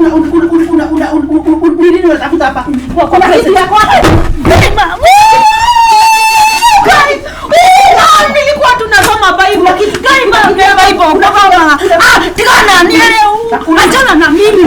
Una una una una una nini unatafuta hapa? Kuna kitu yako hapa? Guys, oh, nilikuwa tunasoma Bible. Guys, Bible. Ah, tigana ni leo. Achana na mimi.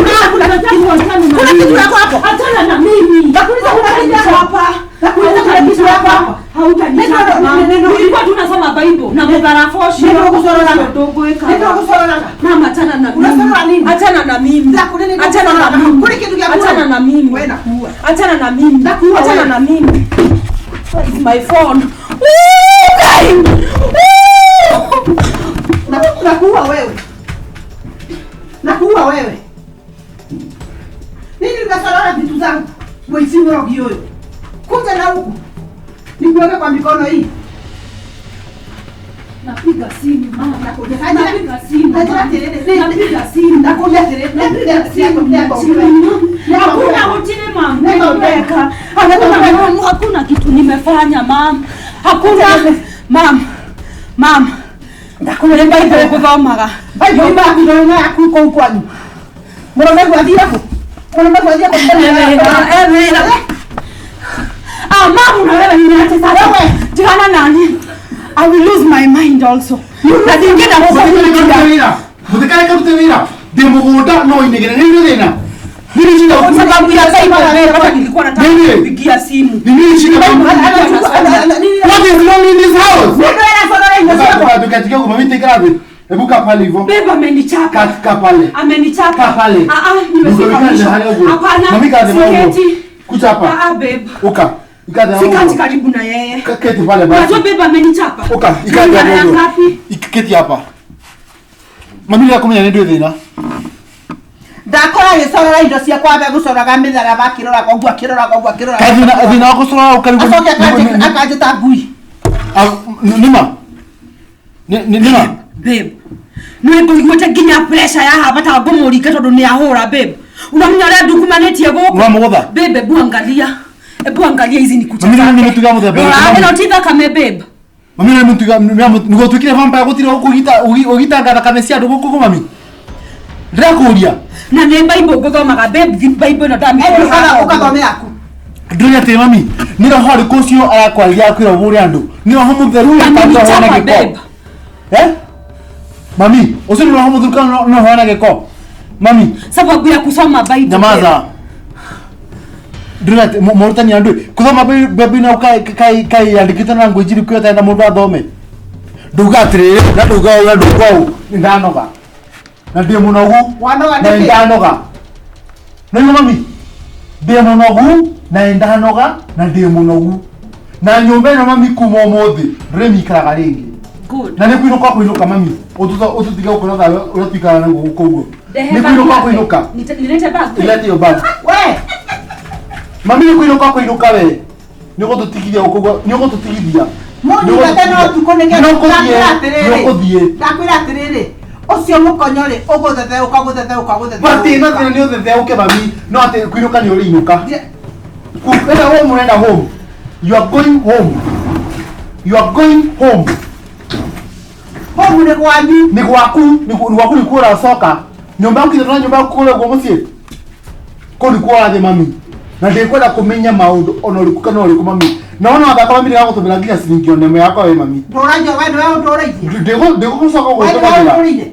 Kuna kitu yako hapo. Achana na mimi. Nakuuliza kuna kitu yako hapa? Nakuuliza kuna kitu yako hapa? Hautanichapa. Nilikuwa tunasoma Bible na mubarafoshi. Ndio kusorora. Mama, achana na mimi. Unasorora nini? Achana na mimi. Achana na mimi. Kuna kitu yako. Achana na mimi. Wewe nakuua. Achana na mimi. Nakuua Achana wewe. na mimi. Where is my phone? Ooh, guys. Ooh. Nakuua wewe. Nakuua wewe. Nini unasorora vitu zangu? Mwizi mrogi huyo. Kuja na huku. Nikuweke kwa mikono hii. Napiga simu mama. Nakuja. Napiga simu. Napiga simu. Nakuja tere. Napiga simu. Hakuna utile mama. Nimeweka. Hakuna mama, hakuna kitu nimefanya mama. Hakuna mama. Mama. Kuna Bible kuthomaga. Bible imba yaku kũu kwanyu. Mũrũme gwathiĩ kũ? Mũrũme gwathiĩ kũ? Ah, mama, na wewe niache sasa. Tigana nani? I will lose my mind also. Na ndingĩenda Mũtikareke wĩra. Mũtikareke rute wĩra. Ndĩ mũgũnda no inegene nĩ thĩna. Nini shida? Kwa sababu ya Bible hata nilikuwa nataka Nini? kupigia simu. Ni nini shida? What is wrong in this house? Tukatika kwa mimi tekra thĩ. Hebu kaa pale hivyo. Beba amenichapa. Kaa pale. Amenichapa. Kaa pale. Ah ah, nimefika Ndio, mwisho. hali huko. Hapana. Mami kaa thĩ Siketi. Kuja hapa. Ah ah, babe. Uka. Ikaa thĩ Sikati hapo. karibu na yeye. Keti pale basi. Unajua babe amenichapa. Uka, ikaa thĩ Ni mara hapo. ngapi? Keti hapa. Mami ndĩrakũmenya nĩ ndwĩ thĩna. Ndakora agĩcorora indo ciakwa ambe gũcoraga mĩtharaba akĩroraga ũguo akĩroraga ũguo akĩroraga. Kaĩ thĩna thĩna wa gũcorora ũkarigwo. Acoke akanjĩta ngui. Nĩma. Nĩma. Babe. Nĩ ngũiguĩte nginya pressure ya haba ta ngũmũringa tondũ nĩ ahũra babe. Unamenya ũrĩa ndukumanĩtie gũkũ. Ũramũgũtha? Babe, ebu angalia. Ebu angalia hizi ni kucha Mami, zake. nĩ mĩtugo ya mũthemba Rora, ũrĩkũ, mami? ĩno ti thakame babe. Mami nĩ mũtuga nĩguo ũtuĩkire vampire gũtirĩ ũgitanga thakame cia andũ gũkũ mami. Ndĩrakũria. Na nĩ Bible ngũthomaga babe, thi Bible ĩno ndamĩkora haha ũguo. Ũgathome yaku. Ndĩrona atĩ mami nĩ roho ũrĩkũ ũcio arakwarĩria akwĩra ũhũre andũ? Nĩ roho mũtheru kana nĩ roho wĩna Amenichapa gĩko? babe. Eh? Mami, ũcio nĩ roho mũtheru kana nĩ roho wĩna gĩko? Mami, Sababu ya kusoma Bible. nyamaza. Ndĩrona atĩ morutani andũ kũthoma Bible na ũkaiandĩkĩtwo na language ĩrĩkũ ĩyo ũtarenda mũndũ athome? Ndauga atĩrĩrĩ, na ndauga ũũ na ndauga ũũ, nĩ ndanoga. Na ndĩ mũnogu. Wanoga Na nĩkĩ? nĩ ndanoga. Nĩguo mami, ndĩ mũnogu na nĩ ndanoga na ndĩ mũnogu. Na nyũmba ĩno mami kuma ũmũthĩ ndĩrĩmĩikaraga rĩngĩ. Good. Na nĩ kũinũka kũinũka mami, ũtũtige gũkũ na thayũ ũrĩa tũikaraga naguo gũkũ ũguo. Ndehe Nĩ bag kũinũka yake. kũinũka. Nilete bag. Ilete hiyo bag. We. Mami nĩ kũinũka kũinũka we. Nĩ ũgũtũtigithia gũkũ ũguo, nĩ ũgũtũtigithia. Mũndũ no ũtukũ nĩgetha Nĩ ũkũthiĩ, ndakwĩra atĩrĩrĩ. nĩ ũkũthiĩ. Ndakwĩra atĩrĩrĩ. Ũcio mũkonyo rĩ ũgũthetheũka gũthetheũka gũthetheũka. Mathĩna thĩna nĩ ũthetheũke mami, no atĩ kũinũka nĩ ũrĩinũka. Enda home unaenda home. You are going home. You are going home. Home nĩ gwanyu. Nĩ gwaku, nĩ gwaku nĩkuo ũracoka. Nyũmba yaku ithe nyũmba yaku kũrĩa ũguo mũciĩ. Kũu nĩkuo ũrathiĩ mami. Na ndĩkwenda kũmenya maũndũ ona ũrĩkũ kana ũrĩkũ mami. Na wona wathaka mami ndĩragũtũmĩra nginya ciringi ona ĩmwe yakwa we mami. Ndũragia we nĩwe ũndũrĩirie. Ndĩgũcoka We nĩwe gũgũtũmagĩra. ũndũrĩire.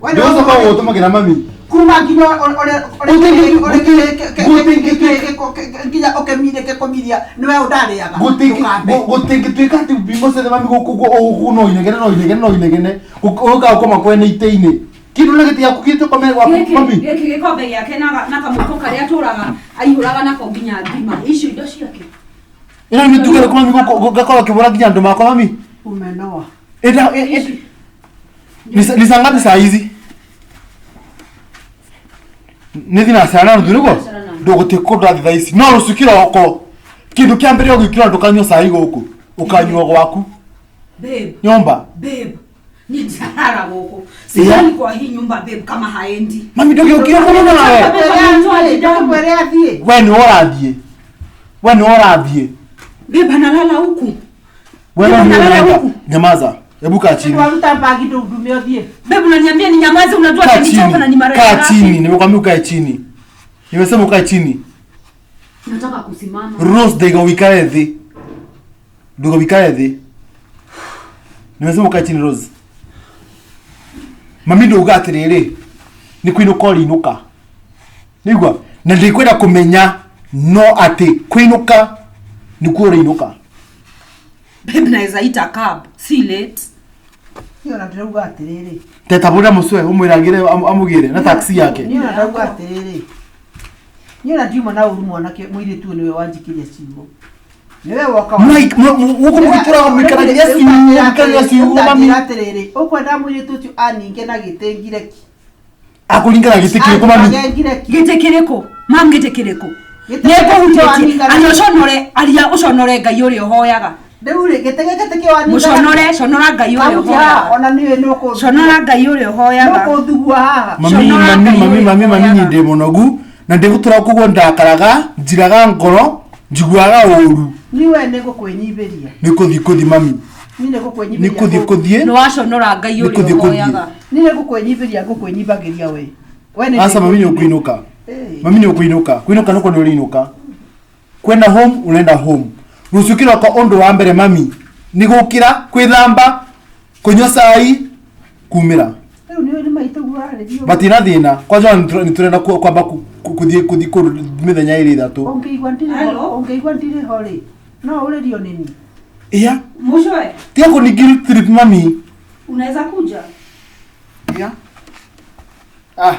We nĩwe Ndĩgũcoka ũndũrĩire. gũgũtũmagĩra mami. Kuma nginya nginya ũkĩmire kũmiria nĩwe ũndarĩaga. Ndũkambe. Gũtingĩtuĩka atĩ mbingo ciothe mami gũkũ ũguo no inegene no inegene no inegene. Ũka ũkoma kwene itĩ-inĩ. Kĩndũ na gĩtĩ gĩaku kĩrĩte ũkome gwaku mami. Gĩkĩ gĩkombe gĩake na kamũiko karĩa atũraga aihũraga nako nginya ngima. Icio indo ciake. Ĩno nĩ mĩtugo ĩrĩkũ mami gũkũ ngakorwo ngĩbũra nginya andũ makwa mami? Umenoa. Ni saa ngapi saa hizi? Nĩ thinacara na nuthu nĩguo? Ndũgũthiĩ kũndũ athiĩ thaa ici. No rũciũ kĩroko kĩndũ kĩa mbere ũgĩũkĩra ndũkanyua cai gũkũ. Ũkanyua gwaku Babe, nyũmba. babe. Ni nitalala gũkũ. Sidhani kwa hii nyumba babe kama haendi. Mami ndũgĩũkire kũrĩ nawe. Ndũkwĩre athiĩ. We nĩwe ũrathiĩ. We nĩwe ũrathiĩ. Babe analala huku. We Babe, nĩwe analala ũrenda. huku. Nyamaza. Hebu kaa chini. Waruta bagi ndũndume ũthiĩ. Babe unaniambia ni nyamaze unajua Kaa atanichapa na chini. ni mara Kaa ngapi? chini. Nimekwambia ukae chini. Nimesema ukae chini. Nataka kusimama. Rose ndaiga wikare thi. Nduga wikare thi. Nimesema ukae chini Rose. Mami ndauga atiriri ni kwinuka ũriinũka. Nĩigua na ndikwenda kũmenya no atĩ kũinũka nĩkuo ũrĩinũka. Babe, naweza ita cab. Si late. Niĩ ona ndĩrauga atĩrĩrĩ. Teta bũrĩa mũcwe ũmwĩragĩre amũgĩre na taxi yake. Niĩ ona ndauga atĩrĩrĩ. Niĩ ona ndiuma na ũru mwanake mũirĩtu ũyũ nĩwe wanjikirie ciugo. Nĩwe woka. Mike gũkũ mũgĩtũraga mũikaragĩria ciugo mũikaragĩria ciugo mami. Atĩrĩrĩ, ũkwenda mũirĩtu ũcio aninge na gĩtĩ ngireki. Akũringana gĩtĩ kĩrĩkũ mami? Aninge ngireki. Gĩtĩ kĩrĩkũ? Mam, gĩtĩ kĩrĩkũ? Gĩtĩ kĩrĩkũ Nĩngũhutĩtie. waninga na- Aria ũconore, aria ũconore Ngai ũrĩa ũhoyaga. Rĩu rĩ, gĩtĩ gĩkĩ ti kĩo waninga. Mũconore, conora Ngai ũrĩa Kahuti haha, ũhoyaga. ona niĩ nĩũkũthugua. Conora Ngai ũrĩa ũhoyaga. Nĩũkũthugua haha. Mami Conora mami Ngai mami ũrĩa mami mami ũhoyaga. ni ndĩ mũnogu na ndĩgũtũra koguo ndakaraga njiraga ngoro njiguaga ũru. Niĩ we nĩngũkwĩnyihĩria. Nĩ kũthiĩ kũthiĩ mami. Niĩ Nĩ nĩngũkwĩnyihĩria. kũthiĩ kũthiĩ. Nĩwaconora Ngai Nĩ ũrĩa kũthiĩ kũthiĩ. ũhoyaga. Niĩ nĩngũkwĩnyihĩria ngũkwĩnyihagĩria we. We nĩ Asa mami nĩ ũkũinũka. Eh. Mami nĩ ũkũinũka. Kũinũka nĩkuo nĩ ũrĩinũka. Kwenda home unaenda home. Rũciũ kĩroko ũndũ wa mbere mami nĩ gũkĩra kwĩthamba kũnyua cai kumĩra. Rĩu nĩũĩ nĩ maitũ ũrarĩrio. Matina thĩna kwanja nĩ tũrenda kwamba kũthiĩ kũthiĩ kũndũ mĩthenya ĩrĩ ĩthatũ. Ũngĩigua ndirĩ ho, Hello? ũngĩigua ndirĩ ho rĩ, no ũrĩrio nĩ niĩ. Iya. Mũcoe, Tiga kũni guilt trip mami. unaweza kuja? Iya. Ah,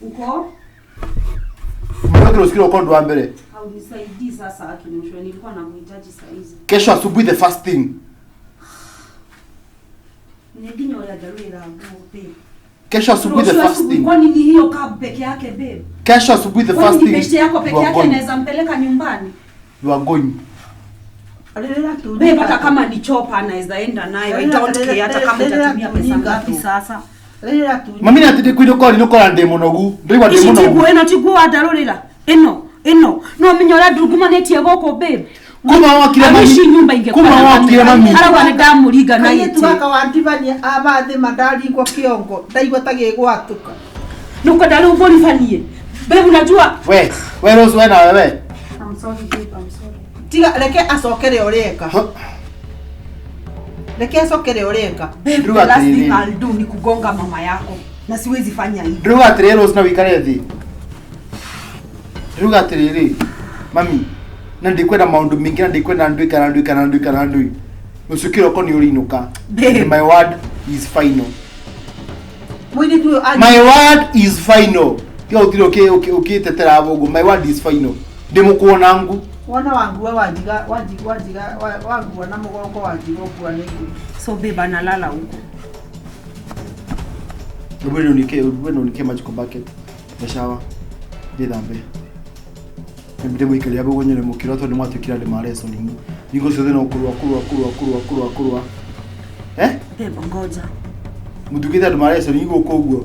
Uko? mwanake rũciũ kĩroko ũndũ wa mbere. Haunisaidii sasa akimshwe, nilikuwa nakuhitaji saa hizi. Kesho asubuhi the first thing. Ni nginya ũrĩa ndarũĩra nguo babe. Kesho asubuhi the Rũciũ first asubuhi, thing. kwani ni hiyo cab peke yake babe? Kesho asubuhi the Kwani first ni thing. beshte yako peke You are yake going. naweza mpeleka nyumbani? You are going. Rĩrĩa tu. Babe, hata kama ni chopa naweza enda nayo. I don't care hata kama utatumia pesa ngapi sasa. Rĩrĩa tu. Mami nĩ atĩ kwinũka ũrinũka ndĩ mũnogu. Ndĩraigua ndĩ Ici mũnogu. tiguo ĩno tiguo wandarũrĩra. Ĩno, ĩno. No menye ũrĩa ndungumanĩtie gũkũ babe. Kuma wakire I mami. wish nyumba ingekuwa Kuma na wakire mami. Arauga nĩ ndamũringa na Kairĩtu gĩtĩ. gaka wandibania abathĩ mandaringwo kĩongo ndaigua ta gĩgwatũka. Nĩũkwenda rĩu ngũribanie. Babe, unajua We, we Rose we nawe we. I'm sorry babe, I'm sorry. Tiga reke acokere ũrĩa eka. Huh. Reke acokere ũrĩa eka. Babe, Ndĩrauga the last atĩrĩrĩ. thing I'll do ni kugonga mama yako na siwezi fanya hivyo. Ndĩrauga atĩrĩrĩ Rose na wĩikare thĩ. Ndĩrauga atĩrĩrĩ mami na ndikwenda maũndũ maingĩ na ndikwenda ndui kana ndui kana ndui kana ndui. Rũciũ kĩroko nĩ ũrĩinũka. Babe. My word is final. Mũirĩtu ũyũ anyi- My word is final. Tiga gũtirĩ ũkĩtetera ũguo. My word is final. Ndĩmũkuona ngu. Wona wangua wanjiga wanjiga wanjiga wangua na mũgongo wanjiga ũkua nĩ ngui. So babe analala huko. Wewe unike wewe unike maji kwa bucket. Ya shower. Ndĩthambe. Ndĩmũikaria hapo kwenye mũkĩra tondũ nĩmwatuĩkire andũ ma wrestling. Hingo ciothe no kũrũa kũrũa kũrũa kũrũa kũrũa kũrũa. Eh? Babe, ngoja. Mũtuĩkĩte andũ ma wrestling gũkũ ũguo.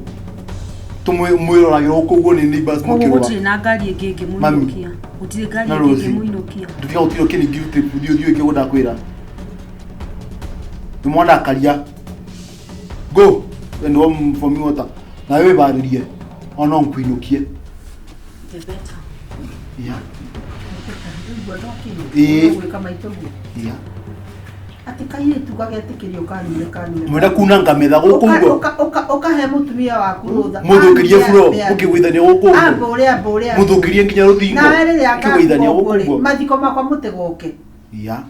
Tũmwĩroragĩra gũkũ ũguo nĩ neighbors Koguo mũkĩrũa. gũtirĩ na ngari ĩngĩ Mami. ĩngĩmũinũkia. Gũtirĩ ngari Na ĩngĩ Rosie. ĩngĩmũinũkia. Ndutiga gũtirĩ ũkĩni guilt trip thiĩ ũthiĩ ũke ndakwĩra. Nĩmwandakaria. Go and warm for me water. Nawe wĩbarĩrie. Ona nkuinũkie. The better. Yeah. Ndaigua ndokinywo. Ĩĩ. Gwĩka maitũ guo. Yeah. Atĩ kairĩtu gagetĩkĩrio kanure kanure. Mwenda kuna ngametha gũkũ ũguo. Ũkahe mũtumia waku rũtha. Mũthũkĩrie buro Ambe, ambe. mũkĩgũithania gũkũ ũguo. Amba ũrĩa amba ũrĩa. Mũthũkĩrie nginya rũthingo. Nawe rĩrĩa Mũkĩgũithania ngakua gũkũ ũguo rĩ, ũguo. mathiko makwa mũtigoke. Yeah.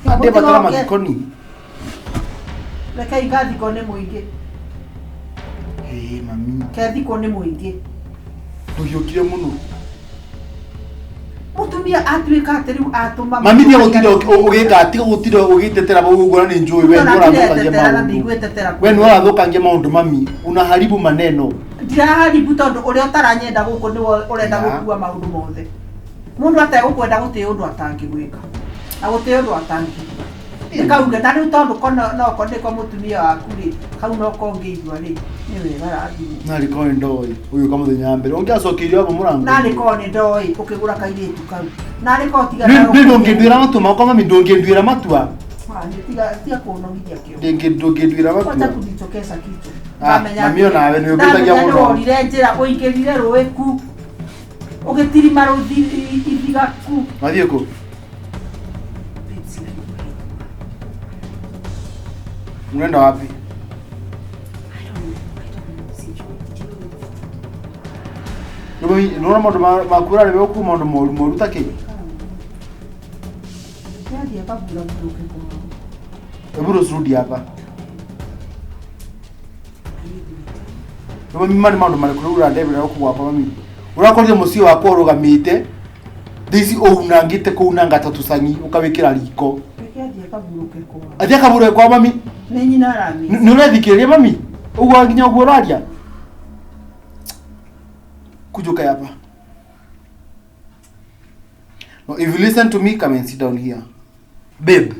Ndĩbatara mathiko ni. Rekei ngathikwo nĩ mũingĩ. Ĩĩ mami. Kethikwo nĩ mũingĩ. Ndũhiũkire mũno. Mũtumia atuĩka atĩ rĩu atũma. Mami tiga gũtinda ũgĩka tiga gũtinda ũgĩtetera bau ũguo na nĩ njũĩ we nĩ ũrathũkangia Ndiretetera na maũndũ. ndigwĩtetera. We nĩ ũrathũkangia maũndũ mami. Unaharibu maneno. Ndiraharibu tondũ ũrĩa ũtaranyenda gũkũ nĩwe ũrenda Yeah. gũkua maũndũ mothe. Mũndũ ategũkwenda gũtĩ ũndũ atangĩgwĩka. Na gũtĩ ũndũ atangĩigua. Nĩkauge ta rĩu tondũ ko noko nĩko mũtumia waku rĩ, kau noko ũngĩigua rĩ, nĩ wega rathimwo. Narĩ korwo nĩ ndoĩ ũgĩũka mũthenya wa mbere. Ũngĩacokeirio hapo mũrango. Narĩ korwo nĩ ndoĩ ũkĩgũra kairĩtu kau. Narĩ korwo tiga Nĩ ndũngĩnduĩra matua makwa mami ndũngĩnduĩra matua. Ah, tiga tiga kũnogithia kĩo. Ndũngĩnduĩra Wacha matua. kunichokesha kichwa. Ah, mami onawe nĩ ũngĩtagia Ndamenya mũno. nĩworire njĩra ũingĩrire rũĩ ku ũgĩtirima ithiga ku. Wathiĩ kũ? Unaenda wapi? Nĩwona maũndũ maku ũrarĩ ũkũ maũndũ moru moru ta kĩ? Yathiĩ akaguragurũke kwao. Hebu usirudi hapa. Mami mari maũndũ marĩkũ rĩu ũrandebera gũkũ gwakwa mami? Ũrakorire mũciĩ wakwa ũrũgamĩte thaa ici ũunangĩte kũunanga ta tũcang'i ũkawĩkĩra riko. Reke athiĩ akagurũke kwao. Athiĩ akagurũke kwa mami. Nĩ nyina aramĩ. Nĩ ũrethikĩrĩria mami? Ũguo nginya ũguo ũraria? Kuja ukae hapa. No, if you listen to me, come and sit down here. Babe,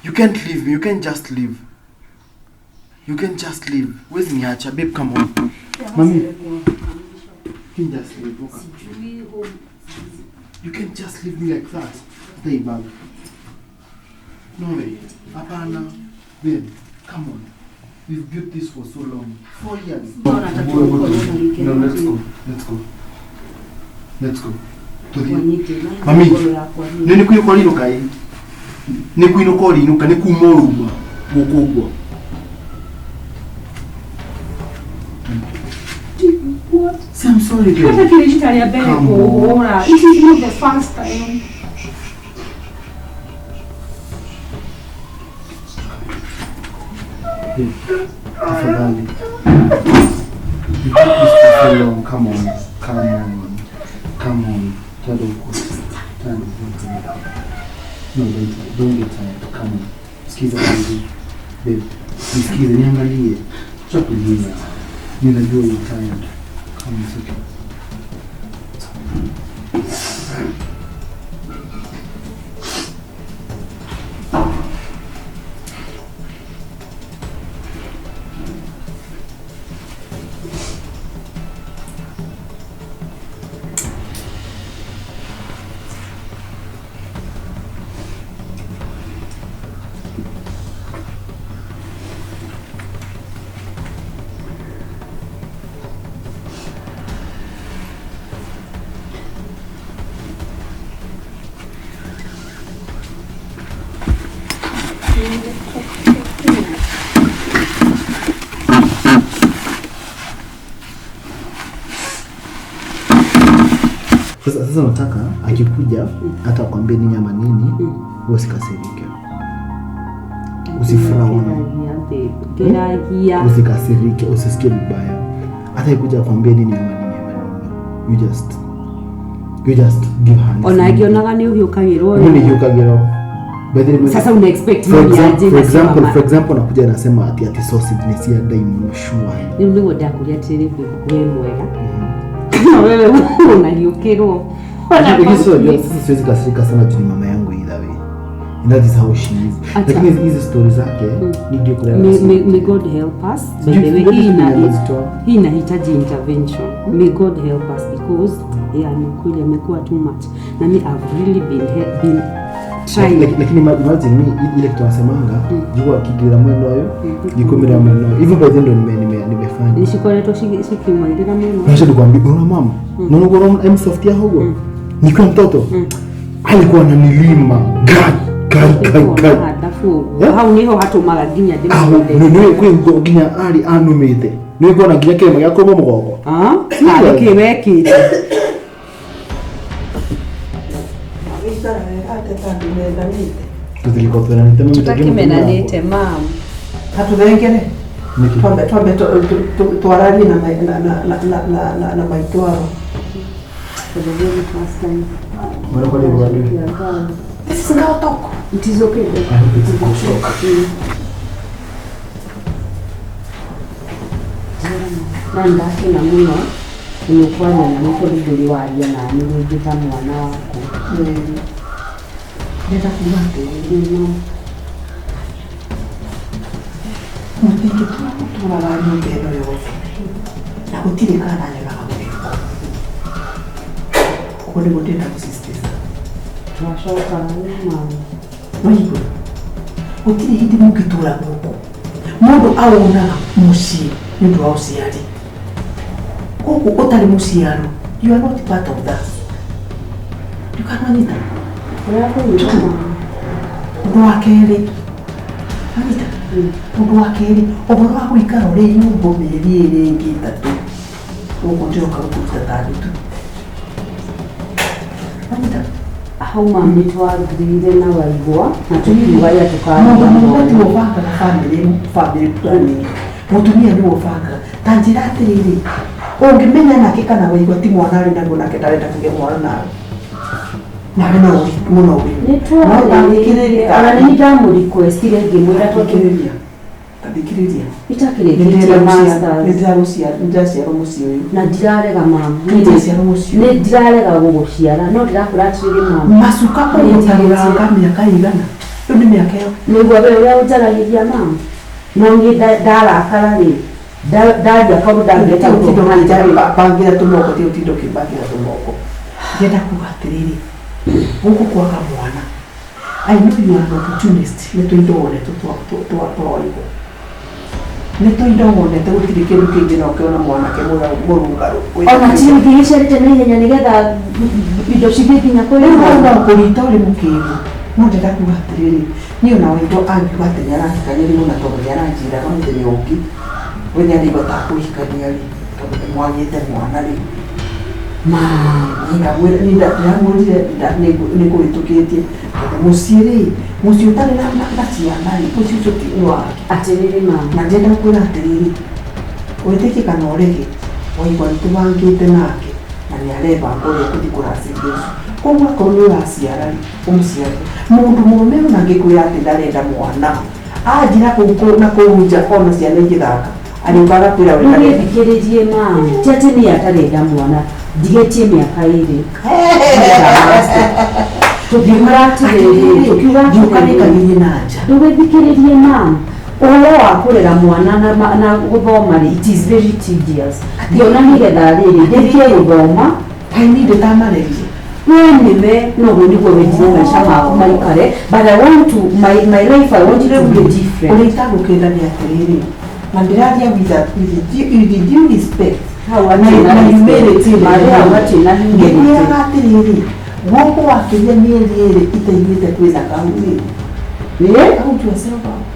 you can't leave me. You can't just leave. You can't just leave. Where's niacha? Babe, come on. Mami. You can't just leave. Okay. You can't just leave me like that. Stay back. No way. Hapana. Babe, come on. We've built this for so long. 4 years. No, let's go. Let's go. Let's go. Mami, nĩ kwinũka ũrinũka ĩ? Nĩ kwinũka ũrinũka, nĩ kuma ũruma gũkũ ũguo. Say I'm sorry, babe. Hata kile rita rĩa mbere Come on. kũhũra. This is not the first time. Babe, tafadhali. You've built this for so long. Come on. Come on. Come on. Twende huko. Twende huko. No, don't get tired. Come on. Sikiza baby. Babe, nisikize, niangalie. Acha kulia. Ninajua you're tired. Come on, it's okay. Sasa nataka akikuja hata akwambie nini ama nini, usikasirike. Usifrown. Usikasirike, usisikie vibaya. Hata akikuja akwambie nini ama nini ama nini. You just give her. Ona agionaga ni uhiukagirwo. Mimi nihiukagirwo. By the way, sasa una expect mimi aje? For example nakuja nasema ati sausage ni cia diamond sure. Ni niguo ndakuria atĩrĩrĩ we mwega. Na wewe unahiukirwo. Sasa siwezi kasirika sana juu ni mama yangu either way. And that is how she is. Lakini hizi stories zake ni ndio kulala. May God help us. By the way, hii inahitaji intervention. May God help us because yeah, ni kweli amekuwa too much. Na mi I've really been trying. Lakini imagine mi ile kitu nasemanga jua kigira mwendo hayo gikomera mwendo. Hivyo by the end nimefanya. Nishikoretwo shikiumagirira muno. Nasha nikwambia unaona mama. Unaona kwa M soft ya hugo. Nikiwa mtoto alikuwa ananilima. Kai kai kai. Hau niho hatumaga nginya ndimwende. Nĩ kwĩ ngo nginya ari anumĩte. Nĩ ngona nginya kĩrĩma gĩa kũma mũgongo. Ah, nĩ kĩ wekĩte? Tũtimenanĩte mam. Hatuthengere. Twambe twararie na maitũ ao. This is girl talk. It is okay. I hope it's a good talk. Na ndakena muno nĩ kwaria na nĩ tondũ ndũrĩ waria na niĩ rĩngĩ ta mwana waku. Ndĩrenda kuuga atĩrĩrĩ, mũtingĩtua gũtũraga nyũmba ĩno yothe na gũtirĩ kana nyonaga mũgĩko. Ũguo nĩguo ndĩrenda gũsisitiza. Twacoka mama. Waigua? Gũtirĩ hĩndĩ mũngĩtũra gũkũ. Mũndũ awonaga mũciĩ nĩ ũndũ wa ũciari. Gũkũ ũtarĩ mũciaro, you are not part of that. Ndũkananyita. Ũndũ wa kerĩ, anyita. Ũndũ wa kerĩ, ũhoro wa gũikara ũrĩ nyũmba mĩeri ĩrĩ ĩngĩ ĩtatũ, gũkũ ndĩroka gũkũruta tarĩ tu. Anyita. Hau mam nĩ twagĩrĩire na Waigwa na tũkiuga rĩrĩa Mũndũ mũrũme tiwe tũkaria. ũbangaga family, family planning. Mũtumia nĩwe ũbangaga. Ta njĩra atĩrĩrĩ, ũngĩmenya nake kana Waigwa ti mwana arĩ naguo nake ndarenda kũgĩa mwana nawe. Nawe no ũri mũno ũrĩ. Nĩ twarĩrĩirie ona nĩ ndamũrequestire ngĩmwĩra tondũ Thikĩrĩria. Ta thikĩrĩria. itakĩrĩkĩtie masters Nĩndĩraciarwo mũciĩ ũyũ. Na ndirarega mam. Nĩndĩraciarwo mũciĩ Nĩ ũyũ. ndirarega gũgũciara no ndĩrakwĩra atĩrĩrĩ mam. Macuka ũgũtarũranga mĩaka ĩigana? Rĩu nĩ mĩaka ĩyo. Nĩguo we ũrĩa ũnjaragĩria mam, no niĩ ndarakara rĩ, ndaria kaũndũ ndangĩhota gũcoka. Bangĩra tũmoko, ti ũtinda ũkĩmbangĩra tũmoko. Ndĩrenda kuga atĩrĩrĩ, gũkũ kwaga mwana, I know you are an opportunist, nĩ tũindo wonete twa Waigwa. Nĩ tũindo wonete gũtirĩ kĩndũ kĩngĩ no ũkĩona mwanake mũrũngarũ. Ona ti ngĩgĩciarĩte na ihenya nĩgetha indo cithiĩ nginya kũrĩ Rĩu mwana. no kũrita ũrĩ mũkĩgu. No ndĩrenda kuga atĩrĩrĩ, niĩ ona Waigwa angiuga atĩ nĩarahikania rĩu ona tondũ nĩaranjĩraga mũthenya ũngĩ, we nĩaraigua ta akũhikania rĩ, tondũ nĩmwagĩte mwana rĩ. Mam. Ndĩramwĩrire nĩngũhĩtũkĩtie tondũ mũciĩ rĩ, mũciĩ ũtarĩ na ciana rĩ, mũciĩ ũcio ti nĩ wake. Atĩrĩrĩ mam. Na ndĩrenda gũkwĩra atĩrĩrĩ, wĩtĩkie kana ũrege, Waigwa nĩtũbangĩte nake na nĩarebanga ũrĩa ekũthiĩ kũracĩria ũcio. Koguo akorwo nĩ ũraciara rĩ, ũmũciarĩre. Mũndũ mũrũme ona angĩkwĩra atĩ ndarenda mwana, anjĩra kũu na kũu nja ona ciana igĩthaka, arĩũka agakwĩra we ndarenda. Nĩthikĩrĩrie mam, ti atĩ niĩ atarenda mwana, ndigĩtie mĩaka ĩrĩ. Tũkiuga atĩrĩrĩ, tũkiuga Ndiũka atĩrĩrĩ, nĩkagirie na nja. Ndũgĩthikĩrĩrie mam, ũhoro wa kũrera mwana na gũthoma rĩ, it is very tedious. Ngĩona nĩgetha rĩrĩ ndĩkie gũthoma. Kaĩ niĩ ndĩtamarerire? We nĩme noguo nĩguo wendire maica maku maikare, but I want to my life, I want it to be different. Ũrĩa itagũkĩnda nĩ atĩrĩrĩ, na ndĩraria with due respect Hau na hatirĩ na na humility. Marĩ hau hatirĩ na humility. Ngĩkwĩraga atĩrĩrĩ, gũkũ wakĩria mĩeri ĩrĩ itaiguĩte kwĩna kau rĩ, count yourself out.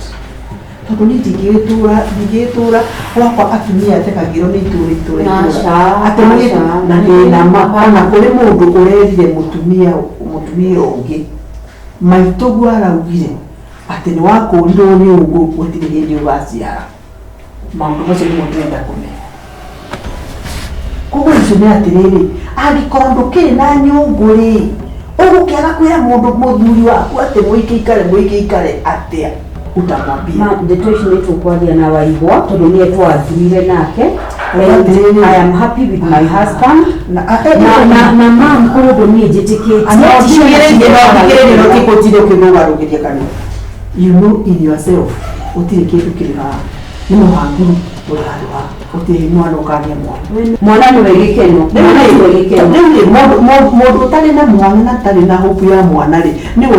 Tondũ niĩ ndingĩgĩtũra gwakwa atumia atekagĩrwo nĩ itũra itũra itũra. Aca, Atĩ niĩ aca. na ndĩna ma ona kũrĩ mũndũ ũrerire mũtumia mũtumia ũngĩ maitũguo araugire atĩ nĩ wakũrirwo nĩ ũngũ gũtirĩ hĩndĩ ũgaciara. Maũndũ macio nĩmo ndĩrenda kũmenya. Koguo icio nĩ atĩrĩrĩ, angĩkorwo ndũkĩrĩ na nyũngũ rĩ, ũgũkĩaga kwĩra mũndũ mũthuri waku atĩ mũikĩikare mũikĩikare atĩa? Utamwambia. Ma, ndeto ici nĩ tũkwaria na Waigwa tondũ nĩye twathirire nake. And And I am happy with my husband. Na Na mam, kũrĩ ũndũ niĩ njĩtĩkĩtie. Thikĩrĩria ũkĩmũgarũrĩria kanua. You know in yourself gũtirĩ kĩndũ kĩrĩ haha. Nĩ mũhanguru ũrĩ handũ haha. Gũtirĩ mwana ũkagĩa mwana. Mwana nĩwe gĩkeno. Mwana nĩwe gĩkeno. Rĩu rĩ, mũndũ ũtarĩ na mwana na atarĩ na hope ya mwana rĩ, nĩwe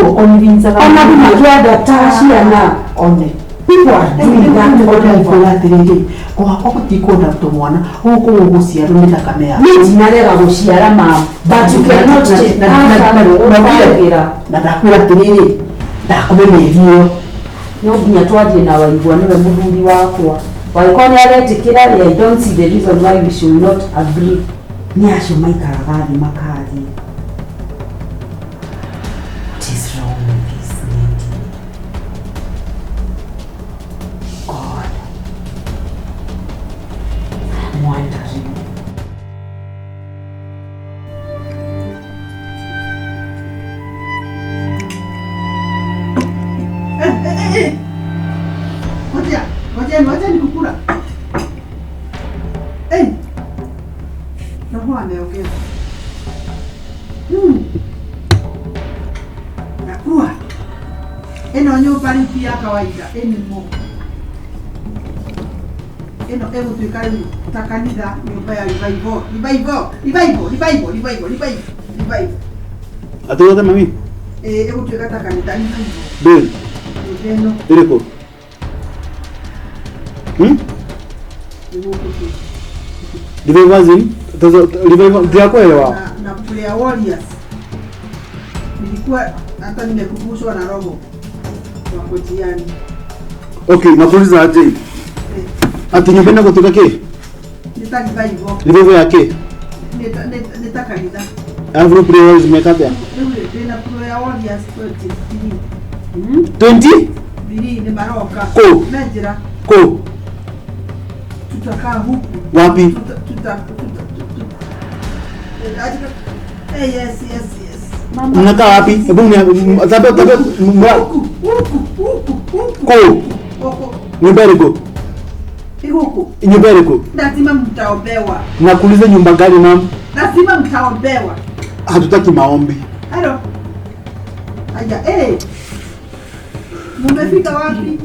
ũconvincaga Ona andũ makĩadoptaga ciana. One. People are doing that all over. Kwĩra atĩrĩrĩ, gwakwa gũtikwenda tũmwana, gũkũ gũgũciarwo nĩ thakame yaku. Niĩ ndinarega gũciara mam, but you cannot change. Aca, ũbangĩra. Na ndakwĩra atĩrĩrĩ, ndakome mĩeri ĩyo. No nginya twarie na Waigwa nĩwe mũthuri wakwa. Waigwa nĩ aretĩkĩra rĩ, I don't see the reason why we should not agree. Nĩ acio maikaraga thĩ makaria. What is wrong with this lady? God, I'm wondering. Ngoja, ngoja, ngoja nikukula. Eh. Roho ameongeza. Nakua. Ĩno nyũmba rĩu ti ya kawaida anymore. Ĩno ĩgũtuĩka rĩu ta kanitha, nyũmba ya revival, revival, revival, revival, revival, revival, revival. Atĩ wothe mami? Ĩĩ, ĩgũtuĩka ta kanitha revival. Ndũĩ? Nyũmba ĩno. Ĩrĩkũ? Hmm? Nĩ gũkũ tu. Revival in? Revival ndiakuelewa. Na prayer warriors. Nilikuwa hata nimekumbushwa na roho wako njiani. Okay, nakuuliza aje. Eh, Ati nyumba ĩno gũtuĩka kĩ? nĩ ta revival. Revival ya kĩ? Nĩ ta kanitha. Alafu prayer warriors meka atĩa? Rĩu ndĩna prayer warriors 23. 20? Bili nĩ maroka. Kũ? Me njĩra. Kũ? Tutakaa huku. Wapi? Tuta tuta tuta tuta. Eh, yes, yes, yes. Mnakaa wapi? Hebu tabe tabe Huku, huku, huku, huku. Kũ? Huku. Nyumba ĩrĩkũ? Huku. Nyumba ĩrĩkũ? Lazima mtaombewa. Nakuuliza nyumba gani mam? Lazima mtaombewa. Hatutaki maombi. Halo. Aya, eh. Mumefika wapi?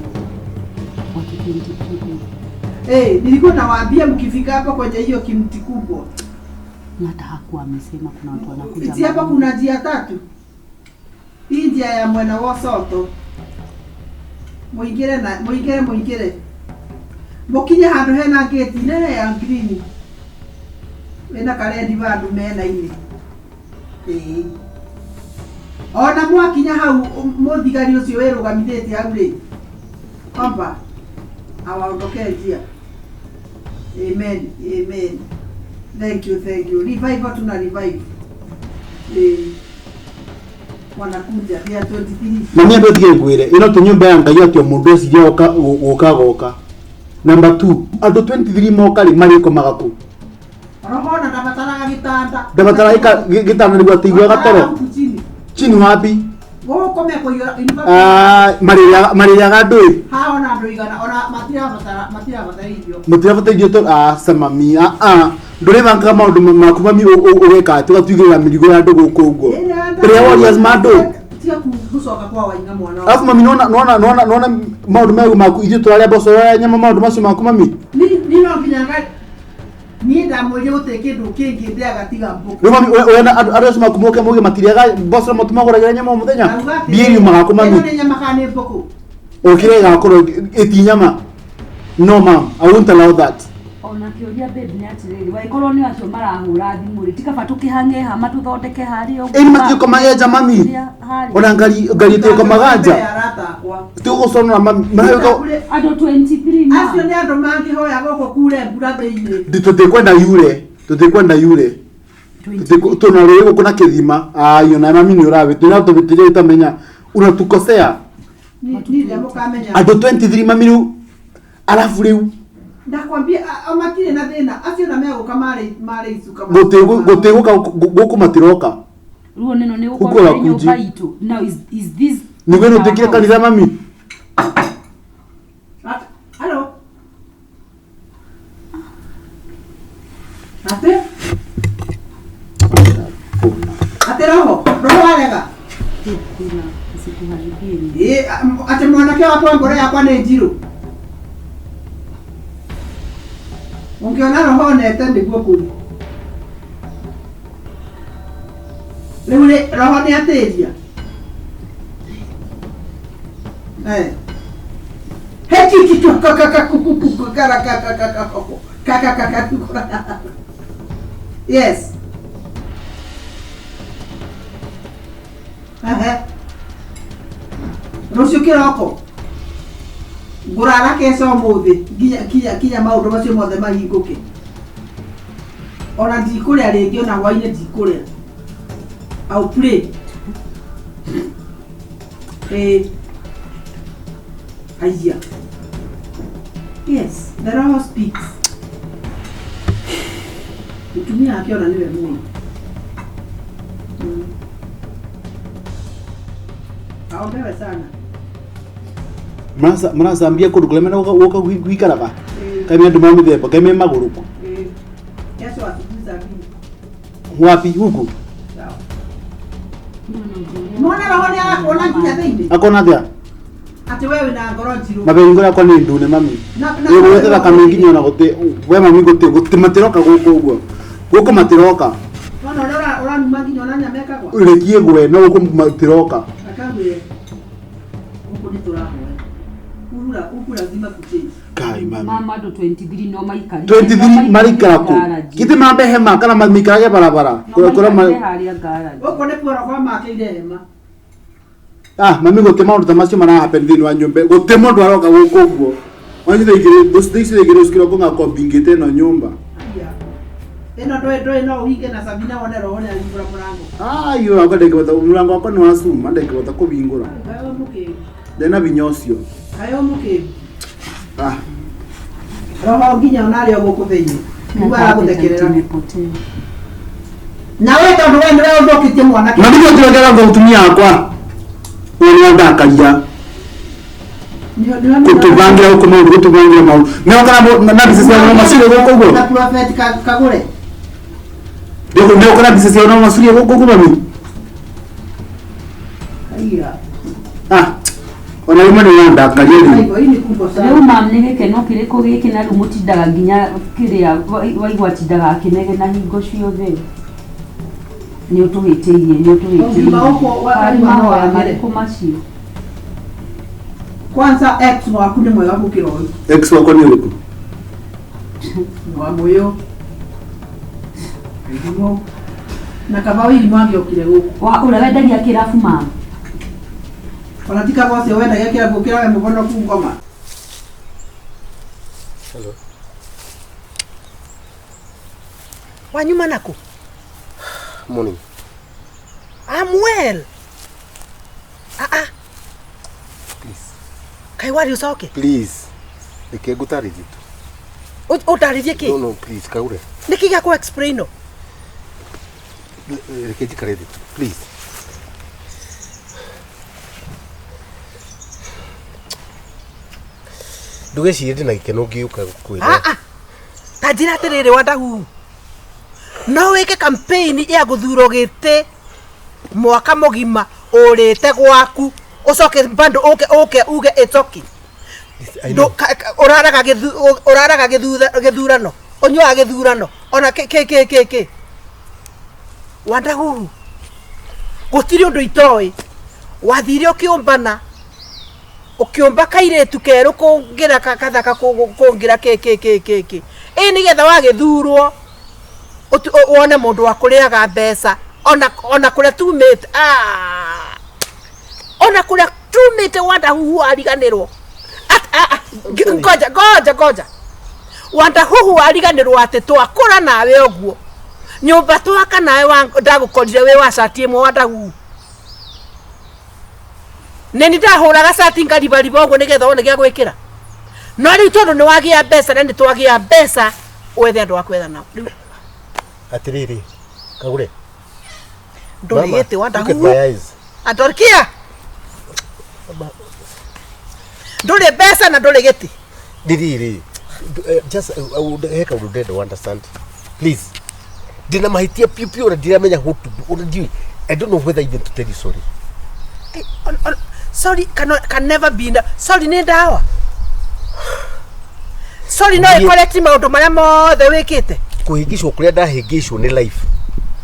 Eh, nilikuwa nawaambia mkifika hapa kwenye hiyo kimti kubwa. Na hata hakuwa amesema kuna watu wanakuja. Si hapa kuna njia tatu. Hii njia ya mwena wa Soto. Muingire na muingire muingire. Mukinye handu hena gate nene ya green. Wena karendi bandu mena-inĩ. Ĩĩ. Ona mwakinya hau mũthigari ũcio wĩrũgamithĩtie hau rĩ, kwamba awaondokee njia. Amen, amen. Thank you, thank you. Revival tuna revive. Ĩĩ. Wanakuja they are 23. Na niĩ andũ tige ngwĩre ĩno ti nyũmba ya Ngai atĩ o mũndũ eciria oka gũka goka. Number 2, andũ 23 moka rĩ marĩkomaga kũ? Roho ona ndabataraga gĩtanda. Ndabatara gĩtanda nĩguo atĩiguaga toro. Huku chini. Chini wapi? Gũkũ mekũiyũra in fact, Ah, marĩrĩaga andũ ĩ. haha ona andũ igana ona matirabatara matirabatara irio. Mũtirabatara irio to ah sama mi ah ah ndũrĩbangaga maũndũ maku mami ũgeka atĩ ũgatuigĩrĩra mĩrigo ya andũ gũkũ ũguo. Prayer warriors ma andũ. Tiga gũcoka kwa wainga mwana. Alafu mami nona nona nona nona maũndũ megu maku ithuĩ tũrarĩa mboco ũrarĩa nyama maũndũ macio maku mami. Ni no nginya ngai niĩ ndamwĩrire gũtirĩ kĩndũ kĩngĩ ndĩaga tiga mbũkũ. Rĩu mami ũrenda andũ acio maku moke mauge matirĩaga mboco na mũtumagũragĩra nyama o mũthenya. Ndauga atĩrĩ, Mbia yumaga kũ mami? ĩno nĩ nyama kana nĩ mbũkũ? Ũkĩrĩa ĩgakorwo ĩti nyama. No ma'am, I won't allow that. Ona kĩũria babe nĩ atĩrĩrĩ, wangĩkorwo nĩ acio marahũra thimũ rĩ, ti kaba tũkĩhang'e ha matũthondeke harĩa ũguo. Ĩni matiũkomaga nja mami. Harĩa. Ona ngari ngari ĩtĩkomaga nja. Mbere ya arata akwa. Tigũgũconora mami. Marauga Andũ 23 ma. Acio nĩ andũ mangĩhoya gũkũ kure mbura thĩinĩ. Tũtikwenda yure. Tũtikwenda yure. Tuna rũĩ gũkũ na kĩthima. Ayo na mami nĩ ũrawe. Tũna tũbĩtĩria ũtamenya. Unatukosea. Ni rĩrĩa mũkamenya. Andũ 23 mami rĩu. Alafu rĩu Ndakwambia matirĩ na thĩna acio na megũka marĩ icuka. gũtigũka gũkũ matiroka. Ruo nĩno nĩ Huko gũkorwo ya nĩ nyũmba kuji. itũ. Now is this Nĩguo ĩno ĩtuĩkire kanitha mami. Halo. Ate? Ate roho, roho arega. Kuna isikuharibie. Ĩ, atĩ mwanake wakwa ngoro yakwa nĩ njirũ. Ũngĩona roho onete nĩguo kũrĩ. Rĩu rĩ, roho nĩ atĩria. Eh. Yes. Ehe. Rũciũ kĩroko ngũrara keca ũmũthĩ nginya nginya nginya maũndũ macio mothe mahingũke. Ona ndikũrĩa rĩngĩ ona hwainĩ ndikũrĩa. I'll pray. Eh. Haya. Yes, the Roho speaks. Mtumia akiona niwe Mungu. Aombewe sana. Maracambia kũndũ kũrĩa mena gũka gwikaraga. Kaĩ me andũ ma mĩthemba, kaĩ me magũrũ kũ. Kesho asubuhi saa mbili. Wapi huku? Sawa. Mwana roho nĩ arakuona nginya thĩinĩ. Akona atĩa? Atĩ wewe na ngoro njirũ. Mabe ngoro yakwa nĩ ndune mami. Na Ĩ gwetha thakame nginya ona gũtĩ we mami gũtĩ gũtĩ matiroka gũkũ ũguo. Gũkũ matiroka. Wona ũrĩa ũranuma nginya ona nyama ĩkagwa. Rekie gwe no gũkũ matiroka. Akagwĩre. Gũkũ nĩ tũrahoya. Huku huku lazima kuchange. Kai mami. Mama andũ 23 no maikarire. 23 marikara kũ? Githĩ mambe hema kana maikarage barabara? Kũrĩa Kũrĩa harĩa garage. Gũkũ nĩ kuo roho makĩire hema. Ah, mami gũtirĩ maũndũ ta macio mara happen thĩinĩ wa nyũmba. Gũtirĩ mũndũ aroka gũkũ ũguo. Wanyi thaa igĩrĩ, thaa ici thaa igĩrĩ rũciũ ngakorwo mbingĩte ĩno nyũmba. Aya. Ĩno ndũĩ ndũĩ no ũhinge na Sabina wone roho nĩ ahingũra mũrango. Ayo, wakwa ndingĩhota, mũrango wakwa nĩ wa cuma, ndingĩhota kũhingũra. Kaĩ wĩ mũkĩgu. Ndĩ na hinya ũcio. Kaĩ wĩ mũkĩgu. Ah, Roho nginya ona arĩ o gũkũ thĩinĩ. Nĩguo aragũthekerera. Nimepotea. Na we tondũ we nĩwe ũthũkĩtie mwanake. mami gũtirĩ ũngĩaga mũtumia wakwa. Ũyũ nĩ andakaria. Gũtũbangĩra gũkũ maũndũ, gũtũbangĩra maũndũ. Nĩ ũkora na mbica cia na macuria gũkũ ũguo? Na prophet Kagure. Nĩ ũkora mbica cia na macuria gũkũ ũguo mami? Aya. Ah, ona rĩmwe nĩ ũrandakaria rĩu. Aigo, hii ni kubwa sana. Rĩu mam nĩ gĩkeno kĩrĩkũ gĩkĩ na rĩu mũtindaga nginya kĩrĩa waigua atindaga akĩnegena hingo ciothe. Nĩ ũtũhĩtĩirie, nĩ ũtũhĩtĩirie. Ũngĩuma gũkũ Karĩ wa- mahoya wa- marĩkũ macio? Kwanza ex waku nĩ mwega gũkĩra ũyũ. Ex wakwa nĩ ũrĩkũ? Wa mũyũ. Irimũ. Na kaba wĩirimũ angĩokire gũkũ. Wa ũrĩa wendagia kĩrabu mam. Ona ti kaba ũcio wendagia kĩrabu ũkĩra we mũhonoku ngoma. Hello. Wanyuma naku? Morning. I'm well. Ah ah. Please. Kaĩ wari ũcoke? Please. Reke ngũtarĩrie tu. Ũndarĩrie kĩ? No, no, please, Kaure. Nĩkĩ gĩa kũ explain no? Reke njikare thĩ tu. Please. Ndũgecirie ndĩ na gĩkeno ngĩũka gũkwĩra. Ah ah. Ta njĩra atĩrĩrĩ Wandahuhu. No wĩke campaign ya gũthurwo gĩtĩ mwaka mũgima ũrĩte gwaku ũcoke bado ũke ũke uge it's okay. I know. Ũraraga ũraraga gĩthurano ũnyuaga gĩthurano ona kĩ kĩ kĩ kĩ kĩ Wandahuhu gũtirĩ ũndũ itoĩ wathire ũkĩũmbana ũkĩũmba kairĩtu kerũ kũngĩra kathaka kũngĩra kĩ kĩ kĩ kĩ kĩ ĩ nĩgetha wagĩthurwo wone mũndũ wa kũrĩaga mbeca ona ona kũrĩa tumĩte ah ona kũrĩa tumĩte Wandahuhu ariganĩrwo. Ngoja ngoja ngoja Wandahuhu ariganĩrwo atĩ twakũra nawe ũguo nyũmba twaka nawe ndagũkorire wĩ wa cati ĩmwe Wandahuhu nĩ ni ndahũraga cati ngaribariba ũguo nĩgetha wone gĩa gwĩkĩra no rĩu tondũ nĩ wagĩa mbeca na nĩ twagĩa mbeca wethe andũ a kwetha nao rĩu Atĩrĩrĩ, Kagure. ndũrĩ Mama, gĩtĩ look at Wandahuhu my eyes. andorkia ndũrĩ mbeca na ndũrĩ gĩtĩ Nĩ rĩrĩ, just he kaũndũ ndĩrenda ũ understand. Please. Ndĩna mahĩtia piũ piũ na ndiramenya what to do. Ona ndiũĩ. I don't know whether even to tell you sorry. Sorry can never be sorry nĩ ndawa sorry no Niĩ- ĩkoreti maũndũ marĩa mothe wĩkĩte Kũhĩngĩcwo kũrĩa ndahĩngĩcwo nĩ life.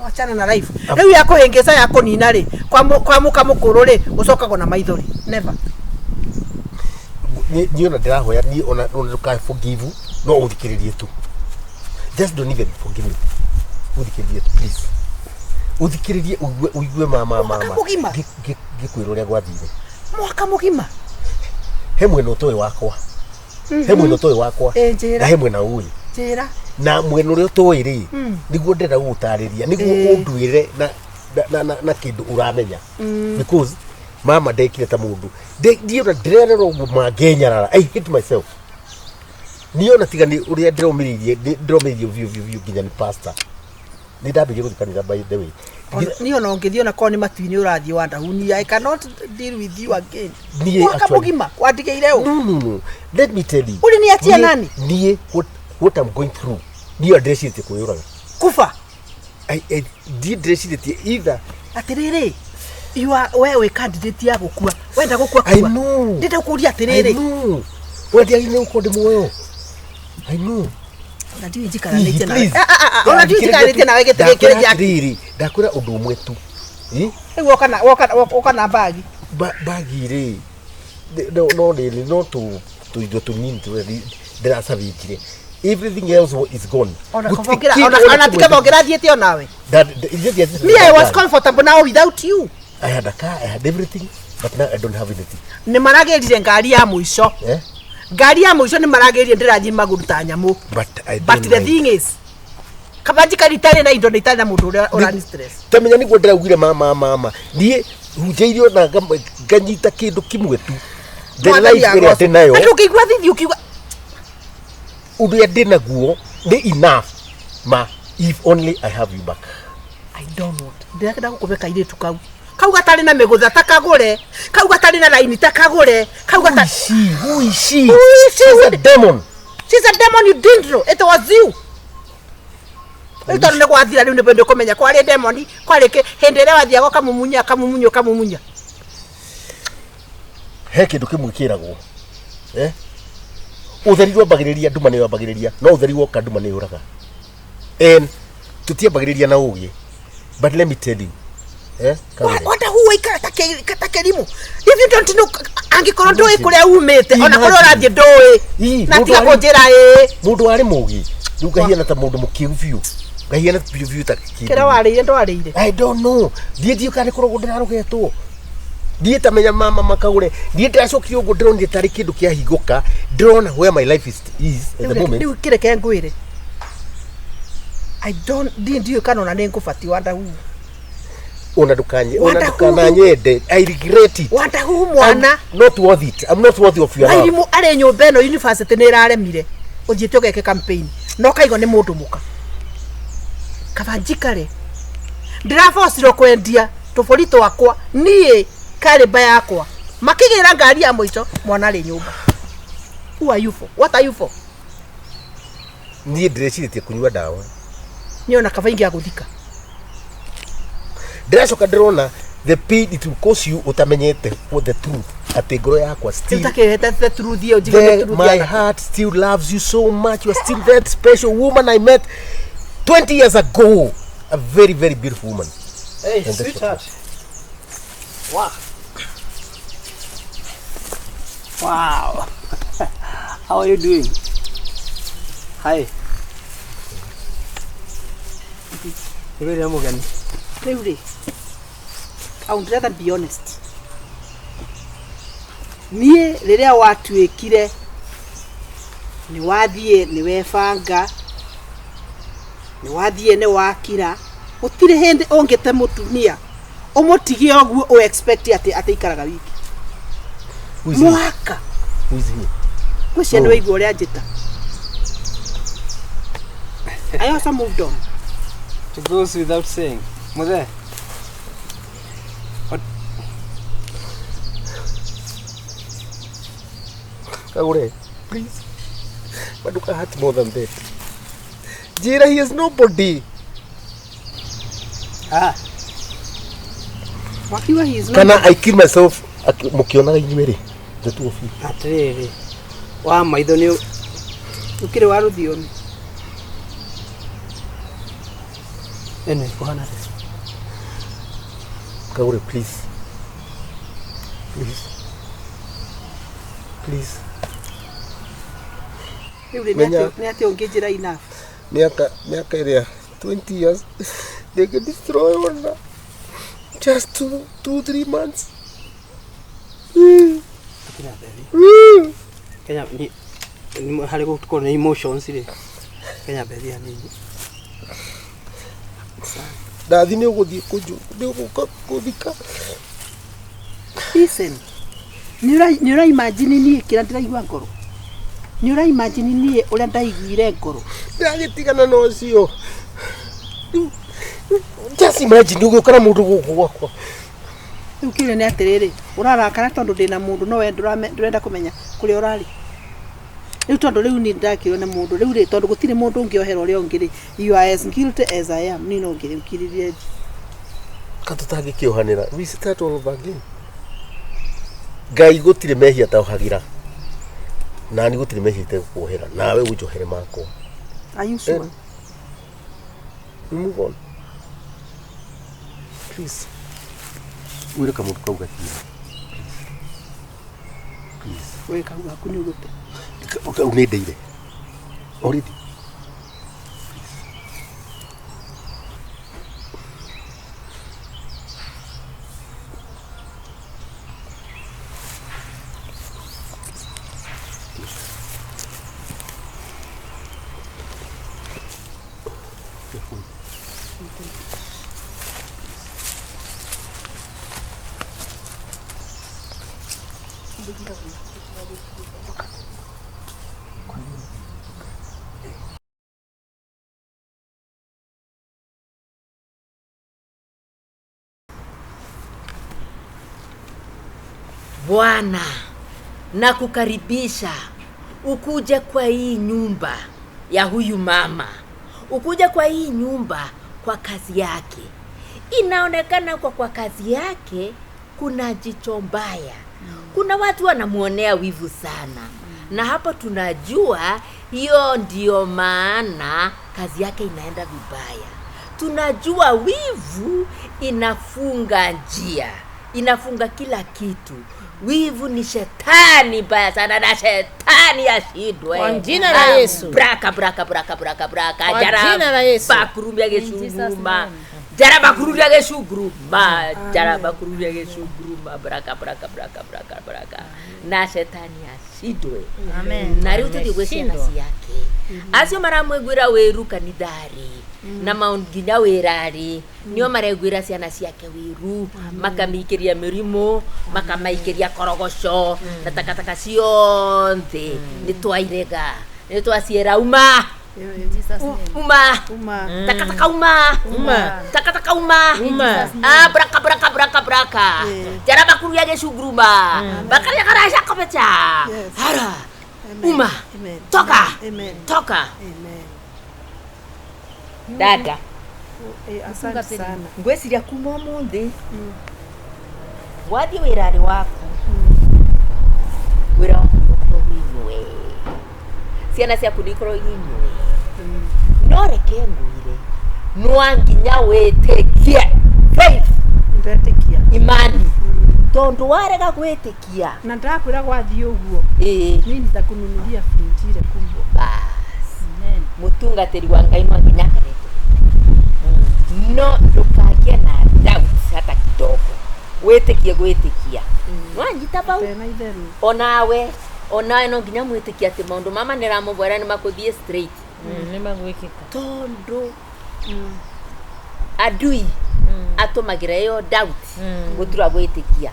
wachana na life rĩu ya kũhĩngĩca ya kũnina rĩ kwa mũka mũkũrũ rĩ ũcokagwo na maithori never Niĩ ona ndĩrahoya niĩ ona ona ndũkae forgive no ũthikĩrĩrie tu. Just don't even forgive me. Ũthikĩrĩrie tu please. Ũthikĩrĩrie ũigue ũigue ma ma ma Mwaka ma. mũgima? Ngĩkwĩra ũrĩa gwathire. Mwaka mũgima He mwena ũtoĩ wakwa. He mwena ũtoĩ wakwa. Ĩ, njĩra. Na he mwena ũĩ. Njĩra. Na mwena ũrĩa ũtoĩ rĩ, nĩguo ndĩrenda gũgũtarĩria, nĩguo ũnduĩre na na na na kĩndũ ũramenya. Because mama ndekire ta mũndũ. Ndiĩ ona ndĩrerera ũguo mangenyarara. I hate myself. Niĩ ona tiga nĩ ũrĩa ndĩromĩrĩirie, ndĩromĩrĩirie biũ biũ biũ nginya nĩ pastor. Nĩ ndambĩrĩirie gũthiĩ kanitha by the way. Niĩ ona ũngĩthiĩ ona korwo nĩ matu-inĩ ũrathiĩ Wandahuni I cannot deal with you again. Niĩ Mwaka actually- mũgima wandigĩire ũ No, no, no. Let me tell you. Uliniachia Niĩ- nani? Niĩ what I'm going through. Niĩ ona ndĩrecirĩtie kwĩyũraga. Kuba Ndiĩ ndĩrecirĩtie either atĩrĩrĩ you are we wĩ candidate ya gũkua wenda gũkua I kua know. ndĩrenda gũkũria I atĩrĩrĩ know. Ũrĩa ndiagĩrĩire gũkorwo ndĩ muoyo. I know. ona ndiũĩ njikaranĩtie nawe Please. Ah, ah, ah, ona ndiũĩ njikaranĩtie nawe gĩtĩ gĩkĩ Ndakwĩra gĩa atĩrĩrĩ, ndakwĩra ũndũ ũmwe tu. Ĩ? rĩu woka na bagi Bagi rĩ, no rĩrĩ, no tũ Tũindo tũnini tũrĩa ndĩracabĩnjire, everything else is gone. Ona Gũtirĩ kaba ũngĩra- kĩndũ ona ona ona ti kĩmwe. kaba ũngĩrathiĩte onawe. Ithuĩ ndiathiĩte Me, I was na ngari. comfortable now without you. I had a car, I had everything, but now I don't have anything. Nĩ maragĩrire ngari ya mũico. Eh? Ngari ya mũico nĩ maragĩrire, ndĩrathiĩ magũrũ ta nyamũ. But I don't But the mind. thing is, kaba njikari itarĩ na indo na itarĩ na mũndũ ũrĩa ũrani stress. Tamenya nĩguo ndĩraugire, mama, mama, niĩ hunjĩirio na nganyita kĩndũ kĩmwe tu, the Mwathani life ĩrĩa agocwo. ndĩ nayo. Na ndũngĩigua thithi ũkiuga Ũrĩa ndĩ naguo nĩ enough ma, if only I have you back. I don't want. Ndĩrenda gũkũbe kairĩtu kau. Kau gatarĩ na mĩgũtha ta kagũre. Kau gatarĩ na raini ta kagũre. Kau Who gatarĩ. is she? Who is she? Who is she? She's a demon. She's a demon you didn't know. It was you. Rĩu tondũ nĩ gwathira rĩu nĩ kũmenya kwarĩ demon, kwarĩ kĩ hĩndĩ ĩrĩa wathiaga ũkamumunya kamumunya ũkamumunya. He kĩndũ kĩmwe kĩragwo, eh? Ũtheri wambagĩrĩria, nduma nĩ wambagĩrĩria, no ũtheri woka nduma nĩ yũraga. And tũtiambagĩrĩria na ũgĩ, but let me tell you, eh? Kagũre. Wanda huwa ikara ta kĩrimũ. If you don't know, angĩkorwo ndũĩ kũrĩa umĩte ona kũrĩa ũrathiĩ ndũĩ. Ii, Na mũndũ tiga kũnjĩra ĩĩ. Mũndũ warĩ mũgĩ rĩu ngahiana ta mũndũ mũkĩgu biũ, ngahiana biũ biũ ta kĩndũ. Kĩrĩa warĩire ndwarĩire. I don't know. Ndiĩ ndiũ kana nĩkoragwo ndĩrarogetwo. Ndiĩ tamenya mama makagũre. Ndiĩ ndĩracokire ũguo ndĩronire tarĩ kĩndũ kĩahingũka. Ndĩrona where my life is at the moment. Rĩu kĩreke ngwĩre. I don't ndiĩ ndiũĩ kana ona nĩ ngũbatiĩ wandahu. Ona ndũkanye ona Wanda ndũkananyende. I regret it. Wandahu mwana. I'm not worth it. I'm not worthy of your love. Wairimũ arĩ nyũmba ĩno university nĩ ĩraremire ũthiĩte ũgeke campaign na ũkaigwo nĩ mũndũ mũka kaba njikare ndĩrabocirwo kwendia tũbũri twakwa niĩ karĩmba yakwa makĩgĩra ngari ya mũico mwana arĩ nyũmba. Who are you for? What are you for? Niĩ ndĩrecirĩtie kũnyua ndawa. Niĩ ona kaba ingĩagũthika. Ndĩracoka ndĩrona the pain it will cause you ũtamenyete what the truth atĩ ngoro yakwa Rĩu still takĩhete the truth ĩyo njigĩte truth my ya heart still loves you so much. You are still that special woman I met 20 years ago. A very, very beautiful woman. Hey, And that's sweetheart. Wow. Wow. How are you doing? Hi. Nĩ mũgeni. Rĩu rĩ, I would rather be honest. Niĩ rĩrĩa watuĩkire nĩ wathiĩ nĩ webanga nĩ wathiĩ nĩ wakira gũtirĩ hĩndĩ ũngĩte mũtumia ũmũtigie ũguo ũ expect atĩ atĩ ikaraga wiki Who is he? mwaka. Who is he? Ngwĩciria nĩ Oh. waigua ũrĩa njĩta. I also moved on. It goes without saying. Muthe. What? Kagure, please. Maduka hurt more than that. Jira, he is nobody. Ah, Wakiuga he is not. Kana I kill myself mukionaga inyuĩ rĩ, the two of you. Atĩrĩrĩ. Wa maitho nĩ Ũkĩrĩ wa rũthiomi. Anyway, kũhana atĩa? Kagure, please. Please. Please. Rĩu rĩ, Menya- nĩ atĩ ũngĩnjĩra enough? Miaka ĩrĩa 20 years they can destroy ona just 2, 3 months. Kenya Bethi. Kenya ni harĩ gũkorwo nĩ emotions rĩ. Kenya Bethi hanini. Ndathi nĩ ũgũthiĩ kũnju nĩ ũgũka kũthika. Listen. Nĩ ũra imagine niĩ kĩrĩa ndĩraigua ngoro? Nĩ ũra imagine niĩ ũrĩa ndaiguire ngoro? Ndagĩtigana na ũcio. Just imagine ũgĩũka na mũndũ gũkũ gwakwa. Rĩu kĩũria nĩ atĩrĩrĩ, ũrarakara tondũ ndĩna mũndũ no we ndũrenda kũmenya kũrĩa ũrarĩ. Rĩu tondũ rĩu niĩ ndakĩrwo nĩ mũndũ rĩu rĩ, tondũ gũtirĩ mũndũ ũngĩohera ũrĩa ũngĩ rĩ, you are as guilty as I am. Niĩ no ngĩrĩkiririe. Ka tũtangĩkĩohanĩra, we start all over again. Ngai gũtirĩ mehia taohagĩra nani, gũtirĩ mehia itegũkuohera nawe ũnjohere makwa. Are you sure? We move on, please. Wĩre kamũndũ kau gakinya, please, please. We kau gaku nĩ ũgũte. Kau nĩ ndeire already. Bwana, nakukaribisha ukuje kwa hii nyumba ya huyu mama, ukuje kwa hii nyumba kwa kazi yake. Inaonekana kwa kazi yake kuna jicho mbaya, kuna watu wanamuonea wivu sana, na hapo tunajua hiyo ndio maana kazi yake inaenda vibaya. Tunajua wivu inafunga njia, inafunga kila kitu. Wivu ni shetani mbaya sana, na shetani ashindwe Kwa jina la Yesu. Braka braka braka braka braka. Kwa jina la Yesu. Bakurumia geshuguruma. Jara bakurumia geshuguruma. Jara bakurumia geshuguruma. Braka braka braka braka braka. Na shetani ashindwe. Amen. Na riu tuthi gwĩ ciana ciake acio maramwĩguĩra wĩru kanitharĩ na nginya wĩrarĩ nĩo mareguĩra ciana ciake wĩru, makamĩikĩria mĩrimũ, makamaikĩria korogoco na takataka ciothe. Nĩ twairega, nĩ twaciĩra uma uma Uma. takataka uma Uma. takataka uma Uma. Ah, braka braka braka braka. Jara bakuruya geshuguruma. Bakaria karasha kabecha. Yes. Hara. Amen. Uma. Amen. Toka. Amen. Toka. Amen. Dada. Asante sana. Ngwĩciria kuma ũmũthĩ wathiĩ wĩra-rĩ waku, wĩra waku nĩũkorwo wĩ mwega, ciana ciaku nĩikorwo i mwega, no reke ngwĩre no nginya wĩtĩkie, faith, Ndetĩkia. imani, tondũ warega gwĩtĩkia Na ndakwĩra gwathiĩ ũguo. Ĩĩ. Mimi nitakununulia friji ile kubwa. Bas, mũtungatĩri wa Ngai no nginya akaretwo, no ndũkagĩe na doubt hata kidogo, wĩtĩkie gwĩtĩkia, nwanyita bau. Tena itheru. Onawe no nginya mwĩtĩkie atĩ maũndũ mama nĩramũbwĩra nĩ makũthiĩ straight, Nĩ magwĩkĩka. tondũ adui atũmagĩra ĩyo doubt gũtura gwĩtĩkia,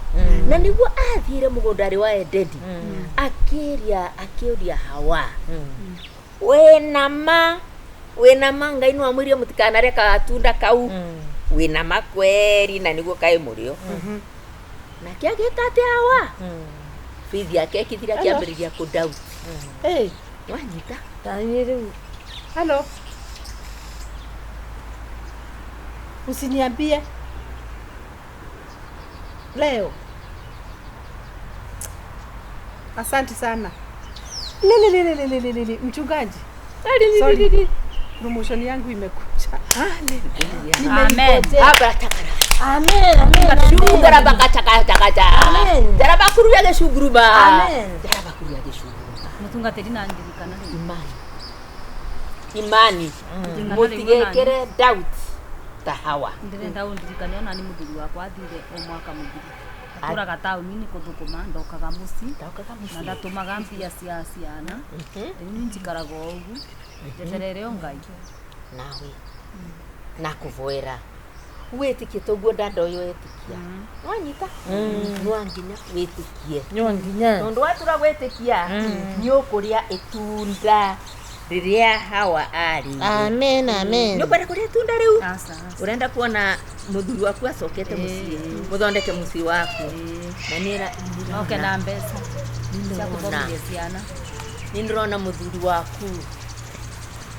na nĩguo athiire mũgũnda-rĩ wa Edeni akĩũria Hawa, wĩna ma wĩna ma Ngai no amwĩrie mũtikanarĩe gatunda kau, wĩna ma kweri na nĩguo kaĩ mũrĩo? Nake agĩka atĩa Hawa? Bithi yake ĩkĩthira, akĩambĩrĩria kũ doubt. Hey, wanyita? Tani rĩu. Hello. Usiniambie leo. Asante sana. Lili lili lili lili lili mchungaji. Sorry. Promotion yangu imekuja. Amen. Abratakara. Amen, amen, amen. Shugara bakachakachakacha. Amen. Jara bakuru geshuguruma. Amen. Jara bakuru geshuguruma. Mũtungatĩri na ndirikana rĩu. Imani. Imani. Mũtigekĩre doubt ta Hawa. Ndĩrenda ũndirikane ona nĩ mũthuri wakwa athire o mwaka mũthiru. Atũraga taũni-inĩ kũthũkũma, ndokaga mũciĩ Ndokaga na mũciĩ. ndatũmaga mbia cia ciana. Rĩu niĩ njikaraga o ũguo njeterere o Ngai. Nawe nakũvoera wĩtĩkie toguo dada ũyũ etĩkia, nwanyita, no nginya wĩtĩkie. No nginya. Tondũ watura gwĩtĩkia nĩ ũkũrĩa itunda rĩrĩa Hawa arĩire. Amen, amen. Nĩ ũkwenda kũrĩa itunda rĩu? Aca, aca. Ũrenda kuona mũthuri waku acokete mũciĩ, mũthondeke mũciĩ waku, na nĩ Oke na mbeca cia gũthomithia ciana. Nĩ ndĩrona mũthuri waku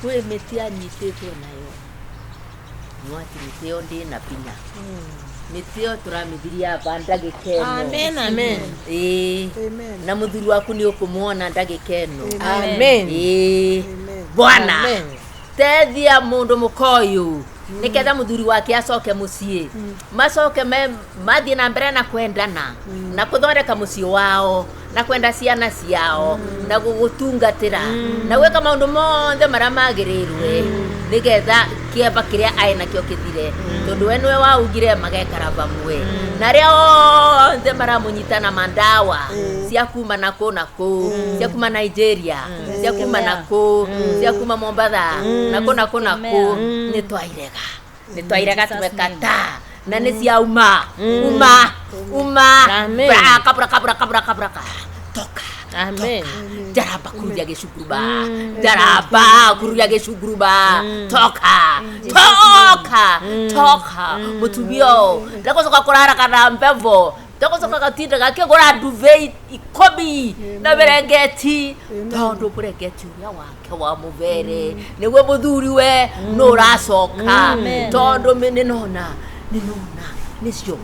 kwĩ mĩtĩ anyitĩtwo nayo, no atĩ mĩtĩ ĩyo ndĩna binya, mĩtĩ ĩyo tũramĩthiria aba ndagĩka ĩno. Amen, amen. Ĩĩ. Amen. Na mũthuri waku nĩ ũkũmuona ndagĩka ĩno. Amen. Ĩĩ. Amen. Bwana Amen. teithia mũndũ mũkoyũ nĩgetha mũthuri wake acoke mũciĩ, macoke mathiĩ na mbere na kwendana na kũthondeka mũciĩ wao. Na kwenda ciana ciao na gugutungatira na gwika maundu monthe maria magirirwe nigetha kieba kiria ai nakio kithire tondu we niwe waugire magekara vamwe na aria othe maramunyita na mandawa cia kuma na kuu na kuu cia kuma Nigeria cia kuma na kuu cia kuma Mombatha na kuu na kuu na kuu ni twairega tumekata na nĩ cia uma uma uma braka braka braka braka braka toka. Amen. Jaraba kururia gĩcukuruba jaraba kururia gĩcukuruba toka toka toka mũtumia ũyũ ndegũcoka kũrara kana mbevo ndegũcoka gatinda gakĩgũra duvet ikũmi na mĩrengeti tondũ mũrengeti ũrĩa wake wa mũbere nĩguo mũthuri we nũ ũracoka tondũ nĩnona nĩcio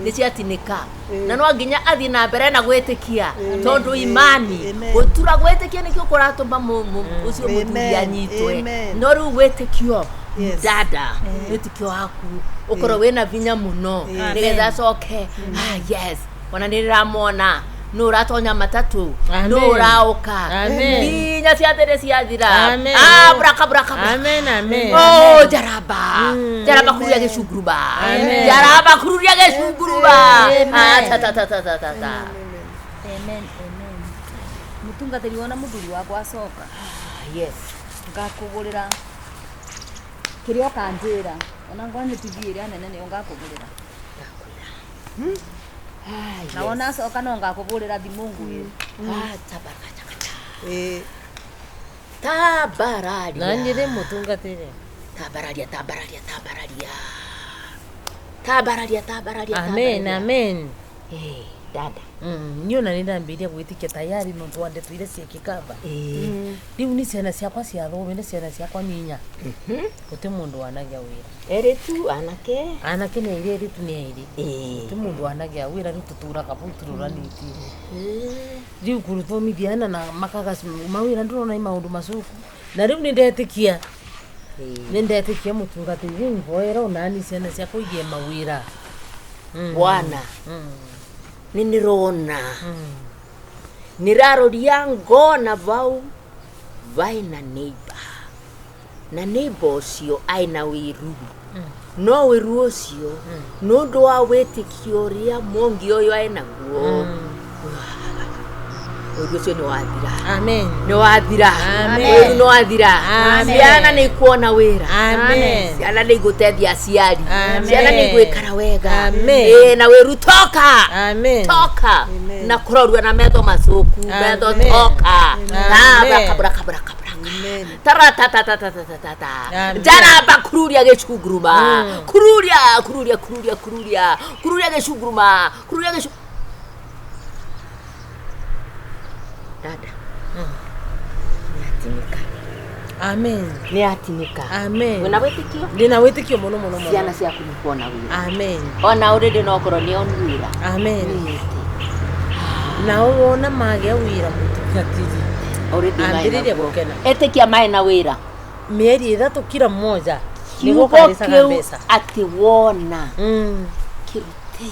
nĩciatinĩka na no nginya athiĩ na mbere na gwĩtĩkia tondũ imani gũtura gwĩtĩkia nĩkĩo kũratũma ũcio mũthuri anyitwe no rĩu wĩtĩkio dada wĩtĩkio waku ũkorwo wĩna vinya mũno nĩgetha acoke yes ona nĩndĩramwona nũ ũratonya matatũ nũ ũraũka nginya ciathĩrĩ ciathira braka braka oh jaraba jaraba kururia gĩcunguruba jaraba kururia gĩcunguruba ta ta ta ta ta ta amen amen mutungatĩri wona mũthuri wakwa acoka yes ngakũgũrĩra kĩrĩa ũkanjĩra ona ngorwo nĩ TV ĩrĩa nene nĩyo ngakũgũrĩra na wona acoka no ngakũbũrĩra thimũ ngwĩre tabararia na nyire mutungatĩre tabararia tabararia tabararia tabararia tabararia amen amen dada niĩ ona nĩndambĩrĩria gwĩtĩkia tayari no twandetwire ciĩkĩkaba rĩu nĩ ciana ciakwa ciathome nĩ ciana ciakwa nĩ inya gũtĩ mũndũ wanagĩa wĩra erĩtu anake anake nĩ airĩ erĩtu nĩ airĩ gũtĩ mũndũ wanagĩa wĩra rĩu tũtũraga bau tũrũranĩtie rĩu kũrũthomithia ana na makaga mawĩra ndũrona nĩ maũndũ macuku na rĩu nĩndetĩkia nĩndetĩkia mũtungatĩri mboera onani ciana ciakwa igĩe mawĩra bwana nĩnĩrona nĩraroria ngona vau vaina neighbor na neighbor ũcio aina wĩru no wĩru ũcio nĩ ũndũ wa wĩtĩkio ũrĩa mwongi ũyũ ainaguo wĩru ũcio nĩwathira. Amen. Nĩwathira. Wĩru nĩwathira. Ciana nĩikuona wĩra. Amen. Ciana nĩigũteithia aciari. Ciana nĩigwĩkara wega. Amen. Ĩĩ na wĩru toka. Amen. Toka. Na kũrorua na metho macuku. Metho toka. Kabra kabra kabra kabra. Tara ta ta ta ta ta ta ta. Jaraba kururia gĩcunguruma. Kururia kururia kururia kururia. Kururia gĩcunguruma. Kururia gĩcu dada. Nĩatinĩka. Amen. Nĩatinĩka. Amen. Wĩna wĩtĩkio? Ndĩna wĩtĩkio mũno mũno mũno. Ciana ciaku nĩ kuona wĩra. Amen. Ona already no korwo nĩ onu wĩra. Amen. Nao wona magĩa wĩra mũtungatĩri. Already ambĩrĩria gũkena. Ĩtĩkia maĩ na wĩra. Mĩeri 3 kila mmoja. Nĩguo kũrĩcaga mbeca. Atĩ wona. Kĩrute.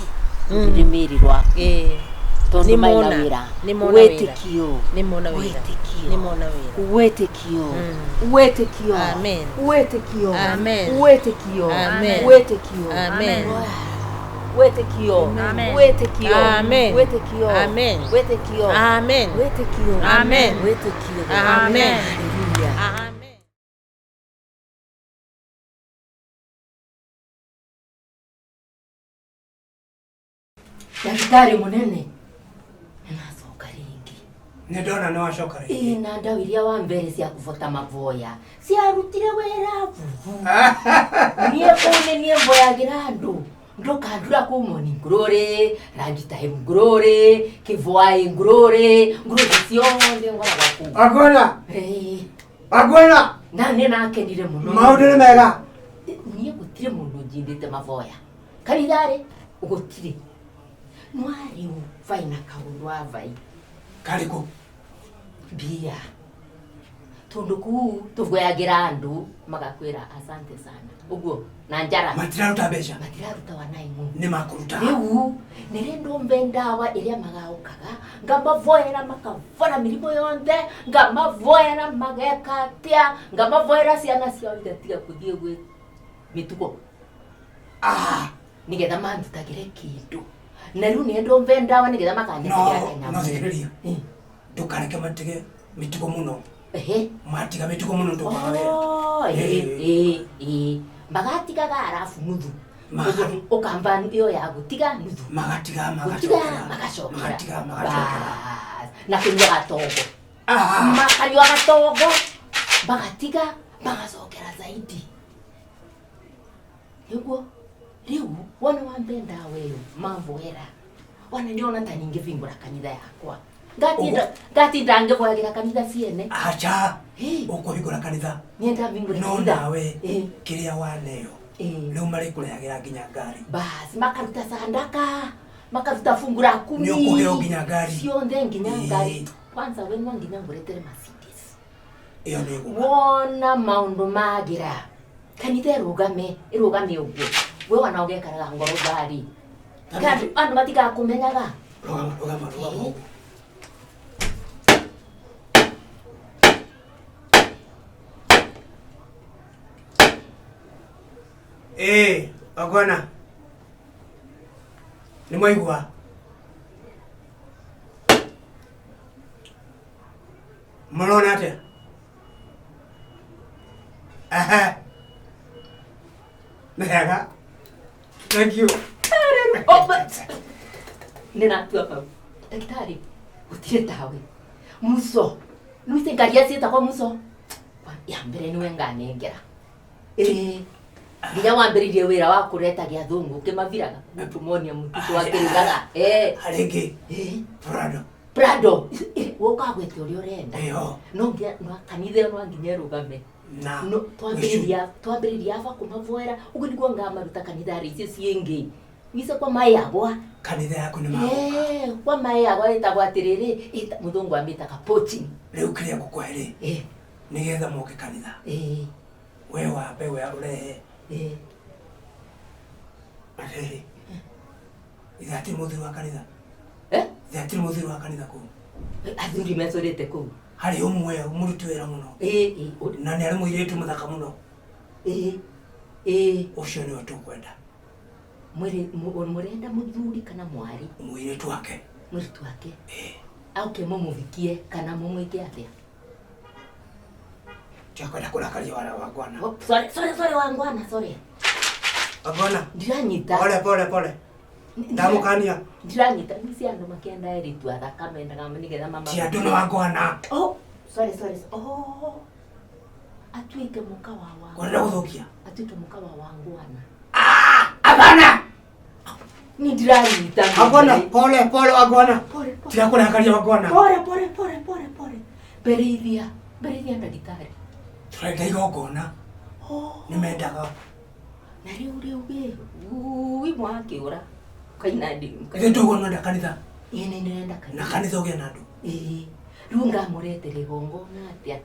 Rũrĩmĩrĩ rwaku. Tondu maina wĩra. Wĩtĩkio. Nĩmona wĩra. Nĩmona wĩra. Wĩtĩkio. Wĩtĩkio. Amen. Wĩtĩkio. Amen. Wĩtĩkio. Amen. Wĩtĩkio. Amen. Wĩtĩkio. Wĩtĩkio. Amen. Wĩtĩkio. Amen. Wĩtĩkio. Amen. Wĩtĩkio. Amen. Wĩtĩkio. Amen. Hallelujah. Amen. Daktari munene nĩnacoka rĩngĩ. Nĩndona nĩwacoka rĩngĩ. Ĩĩ na ndawa iria wa mbere cia kũbota mavoya ciarutire wĩra vuvu. Niĩ kũu nĩ niĩ mboyagĩra andũ ndũkandura kũu Morning Glory, Rangi Time Glory, Kĩvwaĩ Glory, Glory ciothe ngoragwo kũu. Agwena. Agwena. Na nĩ nakenire mũno. Maũndũ nĩ mega. Niĩ gũtirĩ mũndũ njindĩte mavoya. Kanitha-rĩ gũtirĩ. No rĩu vai na kaũndũ wa vai. Karĩkũ? Mbia. Tondũ kũu tũvoyagĩra andũ magakwĩra asante sana. Ũguo na njara. Matiraruta mbeca. Matiraruta wanaimũ. Nĩ makũruta. Rĩu nĩrĩ ndũmbe ndawa ĩrĩa magaũkaga ngamavoera makavora mĩrimũ yonthe ngamavoera mageka atĩa ngamavoera ciana ciao igatiga kũthiĩ gwĩ mĩtugo nĩgetha mandutagĩre kĩndũ na rĩu nĩ ndũmbe ndawa nĩgetha makandutagĩra No, kanyamũ no thikĩrĩria. Ndũkareke matige mĩtugo mũno. Ehe. Matiga mĩtugo mũno ndũkaga wĩra. Oh, ĩ, ĩ, ĩ. magatigaga arabu nuthu ũkamba ĩyo ya gũtiga nuthu Magatiga gũtiga magacokera. magacokera Magatiga magacokera. Bas. na kũnyua gatongo makanyua gatongo magatiga magacokera zaidi nĩguo rĩu wona wambe ndawa ĩyo mavoera wana ndĩrona ta ningĩbingũra kanitha yakwa ngatinda ngatinda ngĩvoyagĩra kanitha ciene Acha. Ũkũhingũra kanitha. nienda mbingũre No kanitha nawe kĩrĩa waneo. Rĩu marĩkũrehagĩra nginya ngari. basi makaruta sandaka makaruta fungu la kumi Nĩ ũkũheo nginya ngari. cionthe nginya ngari kwanza we no nginya ngũretere Mercedes Ĩyo nĩ ĩgũka. wona maũndũ magira kanitha ĩrũgame ĩrũgame ũguo we wana ũgekaraga ngoro ngari Andũ andũ matigakũmenyaga Rũgama rũgama rũgama. ũguo. Ĩĩ, wangwana. Nĩ mwaigua? Mũrona atĩa? Ehe. Nĩ hega. Thank you. Oh, but- nĩ natua pau ndagĩtarĩ gũtirĩ tawe muso nĩwĩte ngari ciĩtagwo muso ya mbere nĩwe nganengera ĩĩ nginya wambĩrĩirie wĩra wa kũretagia athũngũ ũkĩmaviraga gũtũmonia mũtitũ wakĩrugaga Harĩ Prado. Prado ũkagwete ũrĩa ũrenda Ĩyo. no nginya no kanitha ĩyo no nginya ĩrũgame Na no twambĩrĩria twambĩrĩria aba kũmavoera ũguo nĩguo ngamaruta kanitha rĩ icio ciĩngĩ wice kwa maĩ agwa kanitha yaku nĩ magũka. Eh, kwa maĩ agwa ĩtagwo atĩrĩrĩ mũthũngũ amĩtaga poaching Rĩu kĩrĩa ngũkũhe rĩ. Nĩgetha moke kanitha. We wambe we ũrehe. Atĩrĩrĩ. Ithe hatirĩ mũthuri wa kanitha. Ithe hatirĩ mũthuri wa kanitha kũu. Athuri mecorĩte kũu. Harĩ ũmwe mũruti wĩra mũno. Na nĩ arĩ mũirĩtu mũthaka mũno. Ũcio nĩwe tũkwenda. Mũrenda mũthuri kana mwarĩ? Mũirĩtu wake. Mũirĩtu wake. Auke mũmũvikie kana mũmwĩke atĩa? Ndiakwenda kũrakaria wara wangwana. Oh, sorry, sorry, sorry wangwana, sorry. Wangwana. Ndiranyita. Pole pole pole. Ndamũkania. Ndiranyita. Nĩ cia andũ makĩenda airĩtu athaka mendaga nĩgetha mama. Ti andũ nĩ wangwana. Oh, sorry, sorry. Oh. Atuĩke mũka wa wangwana. Kũrenda gũthũkia. Atuĩke mũka wa wangwana. Hapana. Ni ndiranyita. Wangwana, pole pole wangwana. Pole pole. Tirakũrakaria wangwana. Pole pole pole pole pole. Mbere mbere ndagĩtarĩ. Tũrenda igongona. Oh. Nĩ mendaga. Na rĩu rĩu ĩ, ui mwakĩũra. Kaina ndi. Ithe tũguo nenda kanitha. Ĩ nĩ ndĩrenda kanitha. Na kanitha ũgĩe na andũ. Ĩ. Rĩu ngamũretere igongona atĩa?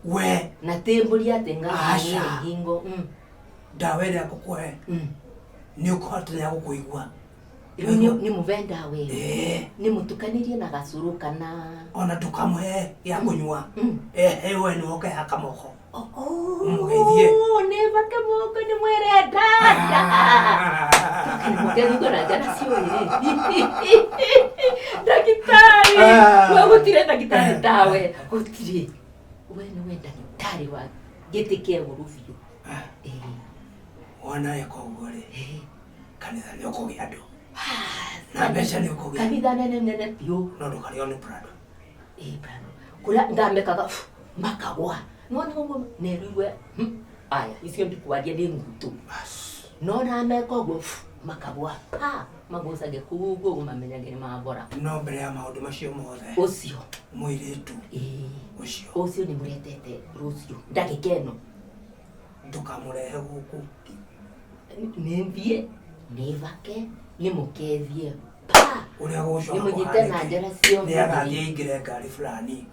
We. Na tĩ mbũri atĩ Aca. ngamũhe ngingo. Ndawa ĩrĩa ngũkũhe. Nĩ ũkũhota ya gũkũigua. Rĩu nĩ mũve ndawa ĩyo. Nĩ mũtukanĩrie na gacũrũ kana Ona ndũkamũhe ya kũnyua. Ehe we nĩwe ũkehaka moko. Mũgeithie. Nĩ bake moko nĩ mwĩre ndanda. Mũkethi na njara ciũĩ rĩ. Ndagĩtarĩ. We gũtirĩ ndagĩtarĩ tawe. Gũtirĩ. We nĩwe ndagĩtarĩ wa gĩtĩ kĩa igũrũ biũ. Wona eka ũguo rĩ. Kanitha nĩ ũkũgĩa andũ. Na mbeca nĩ ũkũgĩa. Kanitha nene nene biũ. No ndũkarĩo nĩ Prado. Ĩ Prado. Kũrĩa ngamekaga makagwa. Nĩwona ũguo nerũigue aya icio ndikwaria nĩ ngutũ. No nameka ũguo makagwa pa magucage kũu ũguo mamenyage nĩ mabora. No mbere ya maũndũ macio mothe. Ũcio. Mũirĩtu. Ũcio. Ũcio nĩ mũretete rũciũ ndagĩka ĩno. Ndũkamũrehe gũkũ. Nĩ thiĩ nĩ bake nĩ mũkethie pa Ũrĩa gũgũcoka nĩ mũnyite na njara ciothe. Nĩ agathiĩ aingĩre ngari fulani.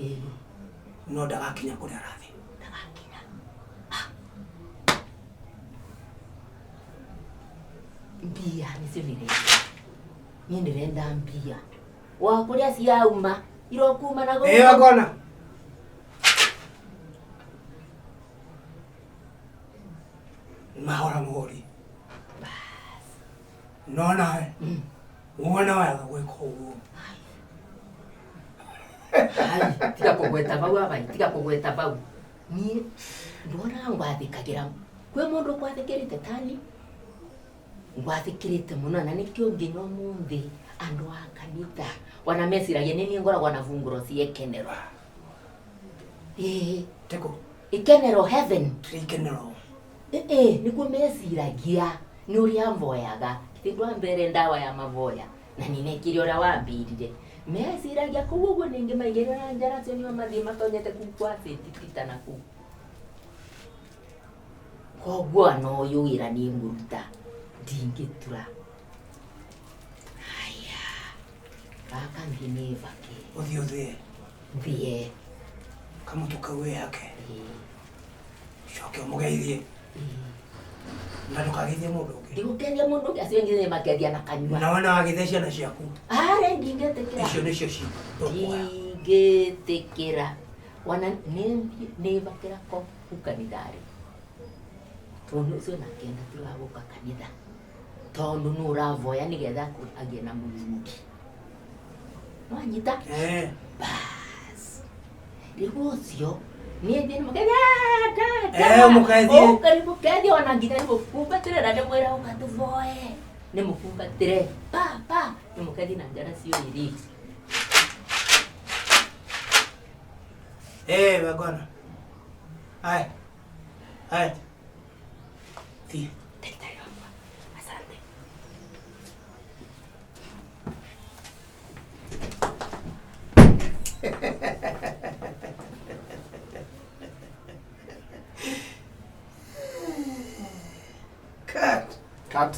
No ndagakinya kũrĩa arathiĩ. Mbia nĩcio ndĩrenda. Niĩ ndĩrenda mbia. Wa kũrĩa ciauma irokuma na Ĩĩ wakona. Mahora mũhũri. No nawe. Wona waga gwĩka ũguo. Ai, tiga kũgweta bau abai, tiga kũgweta bau. Niĩ ndona ngwathĩkagĩra. Kwĩ mũndũ ũkwathĩkĩrĩte tani? Ngwathĩkĩrĩte mũno na nĩkĩo nginya ũmũthĩ andũ a kanitha wana meciragia nĩ niĩ ngoragwo na bunguro cia ikenero. Ĩĩ. Tĩkũ. Ikenero heaven. Ikenero. Ĩĩ nĩguo meciragia nĩ ũrĩa mboyaga. Githĩ ndwambere ndawa ya maboya na ninekire ũrĩa wambĩrire. Meciragia kũu ũguo ningĩ maigĩrĩra na njara cio nĩo mathiĩ matonyete kũu kwa St. Peter na kũu. Koguo ona ũyũ wĩra nĩ ngũruta ndingĩtura. Haya, gaka thiĩ nĩ bake. Ũthiĩ ũthĩe. Thiĩ. Kamũtũ kau wĩhake. Ũcoke ũmũgeithie. Na ndũkageithie mũndũ ũngĩ. Ndigũkeithia mũndũ ũngĩ, acio angĩ nĩ makeithia na kanyua. Na wona wageithia ciana ciaku. Arĩ ndingĩtĩkĩra. Icio nĩcio ci. Ndingĩtĩkĩra. Wana nĩ bakĩra ko kũ kanitha-rĩ. Tondũ ũcio nake ndatiraga kanitha. Tondũ nĩ ũravoya nĩgetha agĩe na mũthuri. Nwanyita? Eh. Bas. Rĩu ũcio niĩ thiĩ nĩmũkeithia. Eh, ũmũkeithie. Ũkĩmũkeithia ona nginya nĩmũkumbatĩre na ndĩmwĩre ũka tũvoe. Nĩmũkumbatĩre. Pa pa nĩmũkeithie na njara cio ĩrĩ. Eh, wagwana. Haya. Haya. Thiĩ. Daktari wakwa. Asante. Cut. Cut.